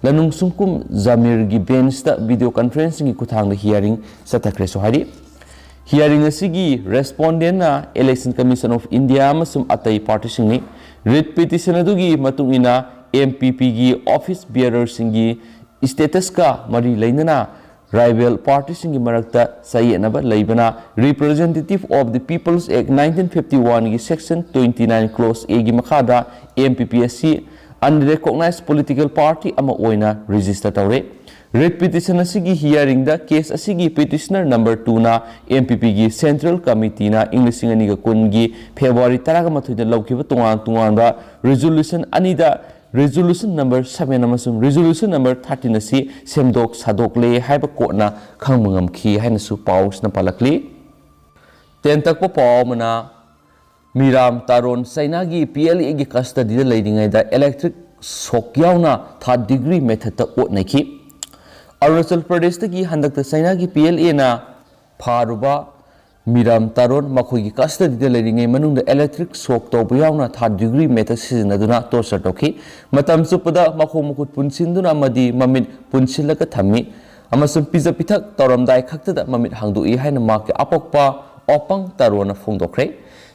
ꯂꯅꯨꯡꯁꯨꯝꯀꯨꯝ ꯖꯃꯤꯔꯒꯤ ꯕꯦꯟꯁꯇ ꯚꯤꯗꯤꯑꯣ ꯀꯟꯐꯔꯦꯟꯁꯤꯡꯒꯤ ꯈꯨꯠꯊꯥꯡꯗ ꯍꯤꯌꯥꯔꯤꯡ ꯆꯠꯊꯈ꯭ꯔꯦꯁꯨ ꯍꯥꯏꯔꯤ꯫ ꯍꯤꯌꯥꯔꯤꯡ ꯑꯁꯤꯒꯤ ꯔꯦꯁꯄꯣꯟꯗꯦꯟꯅ ꯏꯂꯦꯛꯁꯟ ꯀꯃꯤꯁꯟ ꯑꯣꯐ ꯏꯟꯗꯤꯌꯥ ꯑꯃꯁꯨꯡ ꯑꯇꯩ ꯄꯥꯔꯇꯤꯁꯤꯡꯅꯤ꯫ ꯔꯤꯠ ꯄꯤꯇꯤꯁꯟ ꯑꯗꯨꯒꯤ ꯃꯇꯨꯡ ꯏꯟꯅ ꯑꯦꯝ ꯄꯤ ꯄꯤꯒꯤ ꯑꯣꯐꯤꯁ ꯕꯤꯌꯔꯔꯁꯤꯡꯒꯤ ꯁ꯭ꯇꯦꯇꯁꯀ ꯃꯔꯤ ꯂꯩꯅꯅ ꯔꯥꯏꯕꯦꯜ ꯄꯥꯔꯇꯤꯁꯤꯡꯒꯤ ꯃꯔꯛꯇ ꯆꯌꯦꯠꯅꯕ ꯂꯩꯕꯅ Representative of the People's Act nineteen fifty one ꯒꯤ section twenty nine clause A ꯒꯤ ꯃꯈꯥꯗ ꯑꯦꯝ ꯄꯤ ꯄꯤ ꯑꯁꯤ unrecognized political party ꯑꯃ ꯑꯣꯏꯅ ꯔꯦꯖꯤꯁꯇꯔ ꯇꯧꯔꯦ꯫ ꯔꯤꯠ ꯄꯤꯇꯤꯁꯟ ꯑꯁꯤꯒꯤ ꯍꯤꯌꯥꯔꯤꯡꯗ ꯀꯦꯁ ꯑꯁꯤꯒꯤ ꯄꯤꯇꯤꯁꯅꯔ ꯅꯝꯕꯔ ꯇꯨꯅ ꯑꯦꯝ ꯄꯤ ꯄꯤꯒꯤ ꯁꯦꯟꯇ꯭ꯔꯦꯜ ꯀꯃꯤꯇꯤꯅ ꯏꯪ ꯂꯤꯁꯤꯡ ꯑꯅꯤꯒ ꯀꯨꯟꯒꯤ ꯐꯦꯕ꯭ꯔꯨꯋꯥꯔꯤ ꯇꯔꯥꯃꯥꯊꯣꯏꯗ ꯂꯧꯈꯤꯕ ꯇꯣꯉꯥꯟ ꯇꯣꯉꯥꯟꯕ ꯔꯤꯖꯣꯂꯨꯁꯟ ꯑꯅꯤꯗ ꯔꯤꯖꯣꯂꯨꯁꯟ ꯅꯝꯕꯔ ꯁꯚꯦꯟ ꯑꯃꯁꯨꯡ ꯔꯤꯖꯣꯂꯨꯁꯟ ꯅꯝꯕꯔ ꯊꯥꯔꯇꯤꯟ ꯑꯁꯤ ꯁꯦꯝꯗꯣꯛ ꯁꯥꯗꯣꯛꯂꯦ ꯍꯥꯏꯕ ꯀꯣꯔꯠꯅ ꯈꯪꯕ ꯉꯝꯈꯤ ꯍꯥꯏꯅꯁꯨ ꯄꯥꯎꯁꯤꯅ ꯄꯥꯜꯂꯛꯂꯤ꯫ ꯇꯦꯟꯇꯛꯄ ꯄꯥꯎ ꯑꯃꯅ, ꯃꯤꯔꯥꯝ ꯇꯥꯔꯣꯟ ꯆꯩꯅꯥꯒꯤ ꯄꯤ ꯑꯦꯜ ꯑꯦꯒꯤ ꯀꯁꯇꯗꯤꯗ ꯂꯩꯔꯤꯉꯩꯗ ꯏꯂꯦꯛꯇ꯭ꯔꯤꯛ ꯁꯣꯛ ꯌꯥꯎꯅ ꯊꯥꯔꯠ ꯗꯤꯒ꯭ꯔꯤ ꯃꯦꯊꯠꯇ ꯑꯣꯠ ꯅꯩꯈꯤ꯫ ꯑꯔꯨꯅꯥꯆꯜ ꯄ꯭ꯔꯗꯦꯁꯇꯒꯤ ꯍꯟꯗꯛꯇ ꯆꯩꯅꯥꯒꯤ ꯄꯤ ꯑꯦꯜ ꯑꯦꯅ ꯐꯥꯔꯨꯕ ꯃꯤꯔꯥꯝ ꯇꯥꯔꯣꯟ ꯃꯈꯣꯏꯒꯤ ꯀꯁꯇꯗꯤꯗ ꯂꯩꯔꯤꯉꯩ ꯃꯅꯨꯡꯗ ꯏꯂꯦꯛꯇ꯭ꯔꯤꯛ ꯁꯣꯛ ꯇꯧꯕ ꯌꯥꯎꯅ ꯊꯥꯔꯠ ꯗꯤꯒ꯭ꯔꯤ ꯃꯦꯊꯠ ꯁꯤꯖꯤꯟꯅꯗꯨꯅ ꯇꯣꯔꯆꯔ ꯇꯧꯈꯤ꯫ ꯃꯇꯝ ꯆꯨꯞꯄꯗ ꯃꯈꯣꯡ ꯃꯈꯨꯠ ꯄꯨꯟꯁꯤꯟꯗꯨꯅ ꯑꯃꯗꯤ ꯃꯃꯤꯠ ꯄꯨꯟꯁꯤꯜꯂꯒ ꯊꯝꯃꯤ ꯑꯃꯁꯨꯡ ꯄꯤꯖ ꯄꯤꯊꯛ ꯇꯧꯔꯝꯗꯥꯏ ꯈꯛꯇꯗ ꯃꯃꯤꯠ ꯍꯥꯡꯗꯣꯛꯏ ꯍꯥꯏꯅ ꯃꯍꯥꯛꯀꯤ ꯑꯄꯣꯛꯄ ꯑꯣꯄꯪ ꯇꯥꯔꯣꯟꯅ ꯐꯣꯡꯗꯣꯛꯈ꯭ꯔꯦ꯫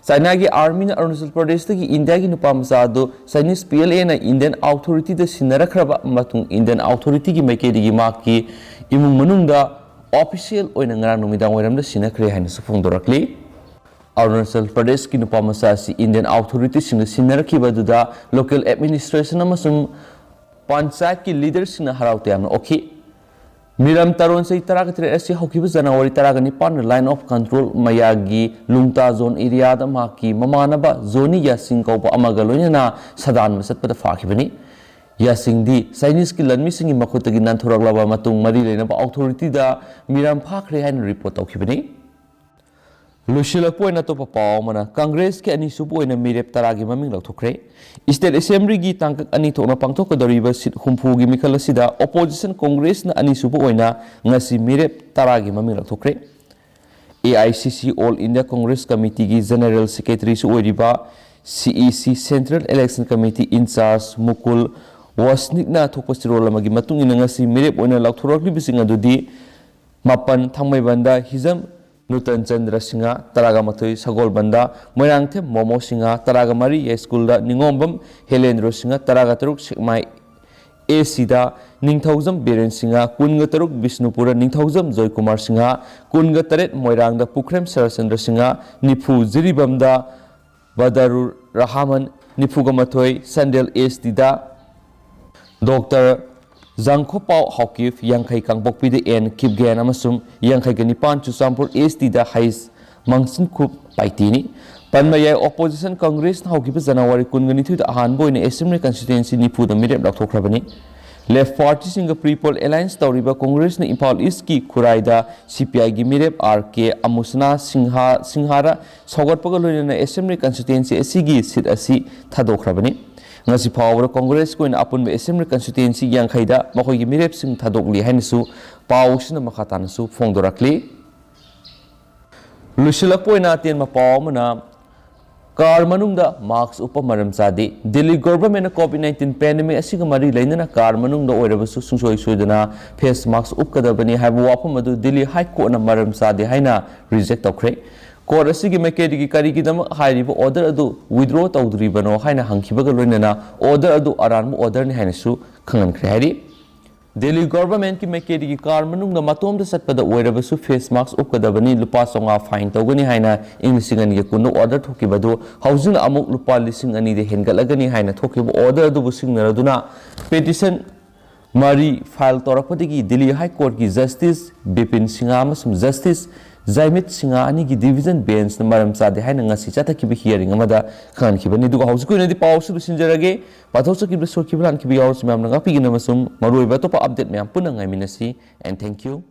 ꯆꯥꯏꯅꯥꯒꯤ ꯑꯥꯔꯃꯤꯅ ꯑꯔꯨꯅꯥꯆꯜ ꯄ꯭ꯔꯗꯦꯁꯇꯒꯤ ꯏꯟꯗꯤꯌꯥꯒꯤ ꯅꯨꯄꯥ ꯃꯆꯥ ꯑꯗꯨ ꯆꯥꯏꯅꯤꯁ ꯄꯤ ꯑꯦꯜ ꯑꯦꯅ ꯏꯟꯗꯤꯌꯟ ꯑꯣꯊꯣꯔꯤꯇꯤꯗ ꯁꯤꯟꯅꯔꯛꯈ꯭ꯔꯕ ꯃꯇꯨꯡ ꯏꯟꯗꯤꯌꯟ ꯑꯣꯊꯣꯔꯤꯇꯤꯒꯤ ꯃꯥꯏꯀꯩꯗꯒꯤ ꯃꯍꯥꯛꯀꯤ ꯏꯃꯨꯡ ꯃꯅꯨꯡꯗ ꯑꯣꯐꯤꯁꯤꯌꯦꯜ ꯑꯣꯏꯅ ꯉꯔꯥꯡ ꯅꯨꯃꯤꯗꯥꯡ ꯋꯥꯏꯔꯝꯗ ꯁꯤꯟꯅꯈ꯭ꯔꯦ ꯍꯥꯏꯅꯁꯨ ꯐꯣꯡꯗꯣꯔꯛꯂꯤ꯫ ꯑꯔꯨꯅꯥꯆꯜ ꯄ꯭ꯔꯗꯦꯁꯀꯤ ꯅꯨꯄꯥ ꯃꯆꯥ ꯑꯁꯤ ꯏꯟꯗꯤꯌꯟ ꯑꯣꯊꯣꯔꯤꯇꯤꯁꯤꯡꯅ ꯁꯤꯟꯅꯔꯛꯈꯤꯕ ꯑꯗꯨꯗ ꯂꯣꯀꯦꯜ ꯑꯦꯗꯃꯤꯅꯤꯁꯇ꯭ꯔꯦꯁꯟ ꯑꯃꯁꯨꯡ ꯄꯟꯆꯥꯌꯠꯀꯤ ꯂꯤꯗꯔꯁꯤꯡꯅ ꯍꯔꯥꯎ ꯇꯌꯥꯝꯅ ꯑꯣꯛꯈꯤ꯫ ꯃꯤꯔꯝ ꯇꯔꯣꯟ ꯆꯍꯤ ꯇꯔꯥꯒ ꯇꯔꯦꯠ ꯑꯁꯤ ꯍꯧꯈꯤꯕ ꯖꯅꯋꯥꯔꯤ ꯇꯔꯥꯒ ꯅꯤꯄꯥꯟꯗ ꯂꯥꯏꯟ ꯑꯣꯐ ꯀꯟꯇ꯭ꯔꯣꯜ ꯃꯌꯥꯒꯤ ꯂꯨꯡꯇꯥ ꯖꯣꯟ ꯑꯦꯔꯤꯌꯥꯗ ꯃꯍꯥꯛꯀꯤ ꯃꯃꯥꯟꯅꯕ ꯖꯣꯅꯤ ꯌꯥꯁꯤꯡ ꯀꯧꯕ ꯑꯃꯒ ꯂꯣꯏꯅꯅ ꯁꯥꯗꯥꯟꯕ ꯆꯠꯄꯗ ꯐꯥꯈꯤꯕꯅꯤ꯫ ꯌꯥꯁꯤꯡꯗꯤ ꯆꯥꯏꯅꯤꯁꯀꯤ ꯂꯟꯃꯤꯁꯤꯡꯒꯤ ꯃꯈꯨꯠꯇꯒꯤ ꯅꯥꯟꯊꯣꯔꯛꯂꯕ ꯃꯇꯨꯡ ꯃꯔꯤ ꯂꯩꯅꯕ ꯑꯣꯊꯣꯔꯤꯇꯤꯗ ꯃꯤꯔꯝ ꯐꯥꯈ꯭ꯔꯦ ꯍꯥꯏꯅ ꯔꯤꯄꯣꯔꯠ ꯇꯧꯈꯤꯕꯅꯤ꯫ ꯂꯣꯏꯁꯤꯜꯂꯛꯄ ꯑꯣꯏꯅ ꯑꯇꯣꯞꯄ ꯄꯥꯎ ꯑꯃꯅ, ꯀꯪꯒ꯭ꯔꯦꯁꯀꯤ ꯑꯅꯤꯁꯨꯕ ꯑꯣꯏꯅ ꯃꯤꯔꯦꯞ ꯇꯔꯥꯒꯤ ꯃꯃꯤꯡ ꯂꯥꯎꯊꯣꯛꯈ꯭ꯔꯦ꯫ ꯁ꯭ꯇꯦꯠ ꯑꯦꯁꯦꯝꯕ꯭ꯂꯤꯒꯤ ꯇꯥꯡꯀꯛ ꯑꯅꯤ ꯊꯣꯛꯅ ꯄꯥꯡꯊꯣꯛꯀꯗꯧꯔꯤꯕ ꯁꯤꯠ ꯍꯨꯝꯐꯨꯒꯤ ꯃꯤꯈꯜ ꯑꯁꯤꯗ ꯑꯣꯄꯣꯖꯤꯁꯟ ꯀꯪꯒ꯭ꯔꯦꯁꯅ ꯑꯅꯤꯁꯨꯕ ꯑꯣꯏꯅ ꯉꯁꯤ ꯃꯤꯔꯦꯞ ꯇꯔꯥꯒꯤ ꯃꯃꯤꯡ ꯂꯥꯎꯊꯣꯛꯈ꯭ꯔꯦ꯫ ꯑꯦ ꯑꯥꯏ ꯁꯤ ꯁꯤ, ꯑꯣꯜ ꯏꯟꯗꯤꯌꯥ ꯀꯪꯒ꯭ꯔꯦꯁ ꯀꯃꯤꯇꯤꯒꯤ ꯖꯦꯅꯔꯦꯜ ꯁꯦꯀ꯭ꯔꯦꯇꯔꯤꯁꯨ ꯑꯣꯏꯔꯤꯕ ꯁꯤ ꯏ ꯁꯤ, ꯁꯦꯟꯇ꯭ꯔꯦꯜ ꯏꯂꯦꯛꯁꯟ ꯀꯃꯤꯇꯤ ꯏꯟꯆꯥꯔꯖ ꯃꯨꯀꯨꯜ ꯋꯥꯁꯅꯤꯛꯅ ꯊꯣꯛꯄ ꯆꯦꯔꯣꯜ ꯑꯃꯒꯤ ꯃꯇꯨꯡ ꯏꯟꯅ ꯉꯁꯤ ꯃꯤꯔꯦꯞ ꯑꯣꯏꯅ ꯂꯥꯎꯊꯣꯔꯛꯂꯤꯕꯁꯤꯡ ꯑꯗꯨꯗꯤ ꯃꯥꯄꯟ, ꯊꯥꯡꯃꯩꯕꯟꯗ ꯍꯤꯖꯝ ꯅꯨꯇꯟ ꯆꯟꯗ꯭ꯔ ꯁꯤꯡꯍ, ꯇꯔꯥꯒ ꯃꯥꯊꯣꯏ, ꯁꯒꯣꯜꯕꯟꯗ ꯃꯣꯏꯔꯥꯡꯊꯦꯝ ꯃꯣꯃꯣ ꯁꯤꯡꯍ, ꯇꯔꯥꯒ ꯃꯔꯤ, ꯌꯥꯏꯁ꯭ꯀꯨꯜꯗ ꯅꯤꯉꯣꯝꯕꯝ ꯍꯦꯂꯦꯟꯗ꯭ꯔꯣ ꯁꯤꯡꯍ, ꯇꯔꯥꯒ ꯇꯔꯨꯛ, ꯁꯦꯛꯃꯥꯏ ꯑꯦ ꯁꯤꯗ ꯅꯤꯡꯊꯧꯖꯝ ꯕꯤꯔꯦꯟ ꯁꯤꯡꯍ, ꯀꯨꯟꯒ ꯇꯔꯨꯛ, ꯕꯤꯁꯅꯨꯄꯨꯔꯗ ꯅꯤꯡꯊꯧꯖꯝ ꯖꯣꯏꯀꯨꯃꯥꯔ ꯁꯤꯡꯍ, ꯀꯨꯟꯒ ꯇꯔꯦꯠ, ꯃꯣꯏꯔꯥꯡꯗ ꯄꯨꯈ꯭ꯔꯦꯝ ꯁꯔꯠꯆꯟꯗ꯭ꯔ ꯁꯤꯡꯍ, ꯅꯤꯐꯨ, ꯖꯤꯔꯤꯕꯥꯝꯗ ꯕꯗꯔꯨꯔ ꯔꯍꯃꯟ, ꯅꯤꯐꯨꯒ ꯃꯥꯊꯣꯏ, ꯆꯥꯟꯗꯦꯜ ꯑꯦꯁ ꯇꯤꯗ ꯗꯣꯛꯇꯔ ꯖꯥꯡꯈꯣꯄꯥꯎ ꯍꯥꯎꯀꯤꯞ, ꯌꯥꯡꯈꯩ, ꯀꯥꯡꯄꯣꯛꯄꯤꯗ ꯑꯦꯟ ꯀꯤꯞꯒꯦꯟ ꯑꯃꯁꯨꯡ ꯌꯥꯡꯈꯩꯒ ꯅꯤꯄꯥꯟ, ꯆꯨꯔꯆꯥꯟꯄꯨꯔ ꯑꯦꯁ ꯇꯤꯗ ꯍꯩꯁ ꯃꯪꯁꯤꯟꯈꯨꯞ ꯄꯥꯏꯇꯤꯅꯤ꯫ ꯄꯟꯕ ꯌꯥꯏ, ꯑꯣꯄꯣꯖꯤꯁꯟ ꯀꯪꯒ꯭ꯔꯦꯁꯅ ꯍꯧꯈꯤꯕ ꯖꯅꯋꯥꯔꯤ ꯀꯨꯟꯒ ꯅꯤꯊꯣꯏꯗ ꯑꯍꯥꯟꯕ ꯑꯣꯏꯅ ꯑꯦꯁꯦꯝꯕ꯭ꯂꯤ ꯀꯟꯁꯇꯤꯇ꯭ꯋꯦꯟꯁꯤ ꯅꯤꯐꯨꯗ ꯃꯤꯔꯦꯞ ꯂꯥꯎꯊꯣꯛꯈ꯭ꯔꯕꯅꯤ꯫ ꯂꯦꯐ ꯄꯥꯔꯇꯤꯁꯤꯡꯒ ꯄ꯭ꯔꯤ ꯄꯣꯜ ꯑꯦꯂꯥꯏꯟꯁ ꯇꯧꯔꯤꯕ ꯀꯪꯒ꯭ꯔꯦꯁꯅ ꯏꯝꯐꯥꯜ ꯏꯁꯀꯤ ꯈꯨꯔꯥꯏꯗ ꯁꯤ ꯄꯤ ꯑꯥꯏꯒꯤ ꯃꯤꯔꯦꯞ ꯑꯥꯔ ꯀꯦ ꯑꯃꯨꯁꯅꯥ ꯁꯤꯡꯍꯥ, ꯁꯤꯡꯍꯥꯔ ꯁꯧꯒꯠꯄꯒ ꯂꯣꯏꯅꯅ ꯑꯦꯁꯦꯝꯕ꯭ꯂꯤ ꯀꯟꯁꯇꯤꯇ꯭ꯋꯦꯟꯁꯤ ꯑꯁꯤꯒꯤ ꯁꯤꯠ ꯑꯁꯤ ꯊꯥꯗꯣꯛꯈ꯭ꯔꯕꯅꯤ꯫ ꯉꯁꯤ ꯐꯥꯎꯕꯗ ꯀꯪꯒ꯭ꯔꯦꯁꯀꯤ ꯑꯣꯏꯅ ꯑꯄꯨꯟꯕ ꯑꯦꯁꯦꯝꯕ꯭ꯂꯤ ꯀꯟꯁꯇꯤꯇ꯭ꯋꯦꯟꯁꯤ ꯌꯥꯡꯈꯩꯗ ꯃꯈꯣꯏꯒꯤ ꯃꯤꯔꯦꯞꯁꯤꯡ ꯊꯥꯗꯣꯛꯂꯤ ꯍꯥꯏꯅꯁꯨ ꯄꯥꯎꯁꯤꯅ ꯃꯈꯥ ꯇꯥꯅꯁꯨ ꯐꯣꯡꯗꯣꯔꯛꯂꯤ꯫ ꯂꯣꯏꯁꯤꯜꯂꯛꯄ ꯑꯣꯏꯅ ꯑꯇꯦꯟꯕ ꯄꯥꯎ ꯑꯃꯅ, ꯀꯥꯔ ꯃꯅꯨꯡꯗ ꯃꯥꯛꯁ ꯎꯞꯄ ꯃꯔꯝ ꯆꯥꯗꯦ꯫ ꯗꯤꯜꯂꯤ ꯒꯣꯚꯔꯟꯃꯦꯟꯠꯅ ꯀꯣꯚꯤꯗ ꯅꯥꯏꯟꯇꯤꯟ ꯄꯦꯟꯗꯦꯃꯤꯛ ꯑꯁꯤꯒ ꯃꯔꯤ ꯂꯩꯅꯅ ꯀꯥꯔ ꯃꯅꯨꯡꯗ ꯑꯣꯏꯔꯕꯁꯨ ꯁꯨꯡꯁꯣꯏ ꯁꯣꯏꯗꯅ ꯐꯦꯁ ꯃꯥꯛꯁ ꯎꯞꯀꯗꯕꯅꯤ ꯍꯥꯏꯕ ꯋꯥꯐꯝ ꯑꯗꯨ ꯗꯤꯜꯂꯤ ꯍꯥꯏ ꯀꯣꯔꯠꯅ ꯃꯔꯝ ꯆꯥꯗꯦ ꯍꯥꯏꯅ ꯔꯤꯖꯦꯛ ꯇꯧꯈ꯭ꯔꯦ꯫ ꯀꯣꯔꯠ ꯑꯁꯤꯒꯤ ꯃꯥꯏꯀꯩꯗꯒꯤ ꯀꯔꯤꯒꯤꯗꯃꯛ ꯍꯥꯏꯔꯤꯕ ꯑꯣꯔꯗꯔ ꯑꯗꯨ ꯋꯤꯗ꯭ꯔꯣ ꯇꯧꯗ꯭ꯔꯤꯕꯅꯣ ꯍꯥꯏꯅ ꯍꯪꯈꯤꯕꯒ ꯂꯣꯏꯅꯅ ꯑꯣꯔꯗꯔ ꯑꯗꯨ ꯑꯔꯥꯟꯕ ꯑꯣꯔꯗꯔꯅꯤ ꯍꯥꯏꯅꯁꯨ ꯈꯪꯍꯟꯈ꯭ꯔꯦ ꯍꯥꯏꯔꯤ꯫ ꯗꯦꯜꯂꯤ ꯒꯣꯚꯔꯟꯃꯦꯟꯠꯀꯤ ꯃꯥꯏꯀꯩꯗꯒꯤ ꯀꯥꯔ ꯃꯅꯨꯡꯗ ꯃꯇꯣꯝꯗ ꯆꯠꯄꯗ ꯑꯣꯏꯔꯕꯁꯨ ꯐꯦꯁ ꯃꯥꯛꯁ ꯎꯞꯀꯗꯕꯅꯤ, ꯂꯨꯄꯥ ꯆꯥꯝꯃꯉꯥ ꯐꯥꯏꯟ ꯇꯧꯒꯅꯤ ꯍꯥꯏꯅ ꯏꯪ ꯂꯤꯁꯤꯡ ꯑꯅꯤꯒ ꯀꯨꯟꯗ ꯑꯣꯔꯗꯔ ꯊꯣꯛꯈꯤꯕ ꯑꯗꯨ ꯍꯧꯖꯤꯛꯅ ꯑꯃꯨꯛ ꯂꯨꯄꯥ ꯂꯤꯁꯤꯡ ꯑꯅꯤꯗ ꯍꯦꯟꯒꯠꯂꯒꯅꯤ ꯍꯥꯏꯅ ꯊꯣꯛꯈꯤꯕ ꯑꯣꯔꯗꯔ ꯑꯗꯨꯕꯨ ꯁꯤꯡꯅꯔꯗꯨꯅ ꯄꯦꯇꯤꯁꯟ ꯃꯔꯤ ꯐꯥꯏꯜ ꯇꯧꯔꯛꯄꯗꯒꯤ ꯗꯤꯜꯂꯤ ꯍꯥꯏ ꯀꯣꯔꯠꯀꯤ ꯖꯁꯇꯤꯁ ꯕꯤꯄꯤꯟ ꯁꯤꯡꯍ ꯑꯃꯁꯨꯡ ꯖꯁꯇꯤꯁ ꯖꯥꯏꯃꯤꯠ ꯁꯤꯡꯍ ꯑꯅꯤꯒꯤ ꯗꯤꯚꯤꯖꯟ ꯕꯦꯟꯁꯅ ꯃꯔꯝ ꯆꯥꯗꯦ ꯍꯥꯏꯅ ꯉꯁꯤ ꯆꯠꯊꯈꯤꯕ ꯍꯤꯌꯥꯔꯤꯡ ꯑꯃꯗ ꯈꯪꯍꯟꯈꯤꯕꯅꯤ꯫ ꯑꯗꯨꯒ ꯍꯧꯖꯤꯛꯀꯤ ꯑꯣꯏꯅꯗꯤ ꯄꯥꯎ ꯑꯁꯤ ꯂꯣꯏꯁꯤꯟꯖꯔꯒꯦ꯫ ꯄꯥꯊꯣꯛꯆꯈꯤꯕꯗ ꯁꯣꯛꯈꯤꯕ ꯂꯥꯟꯈꯤꯕ ꯌꯥꯎꯔꯁꯨ ꯃꯌꯥꯝꯅ ꯉꯥꯛꯄꯤꯒꯅꯕ ꯑꯃꯁꯨꯡ ꯃꯔꯨꯑꯣꯏꯕ ꯑꯇꯣꯞꯄ ꯑꯞꯗꯦꯠ ꯃꯌꯥꯝ ꯄꯨꯟꯅ ꯉꯥꯏꯃꯤꯟꯅꯁꯤ꯫ And thank you.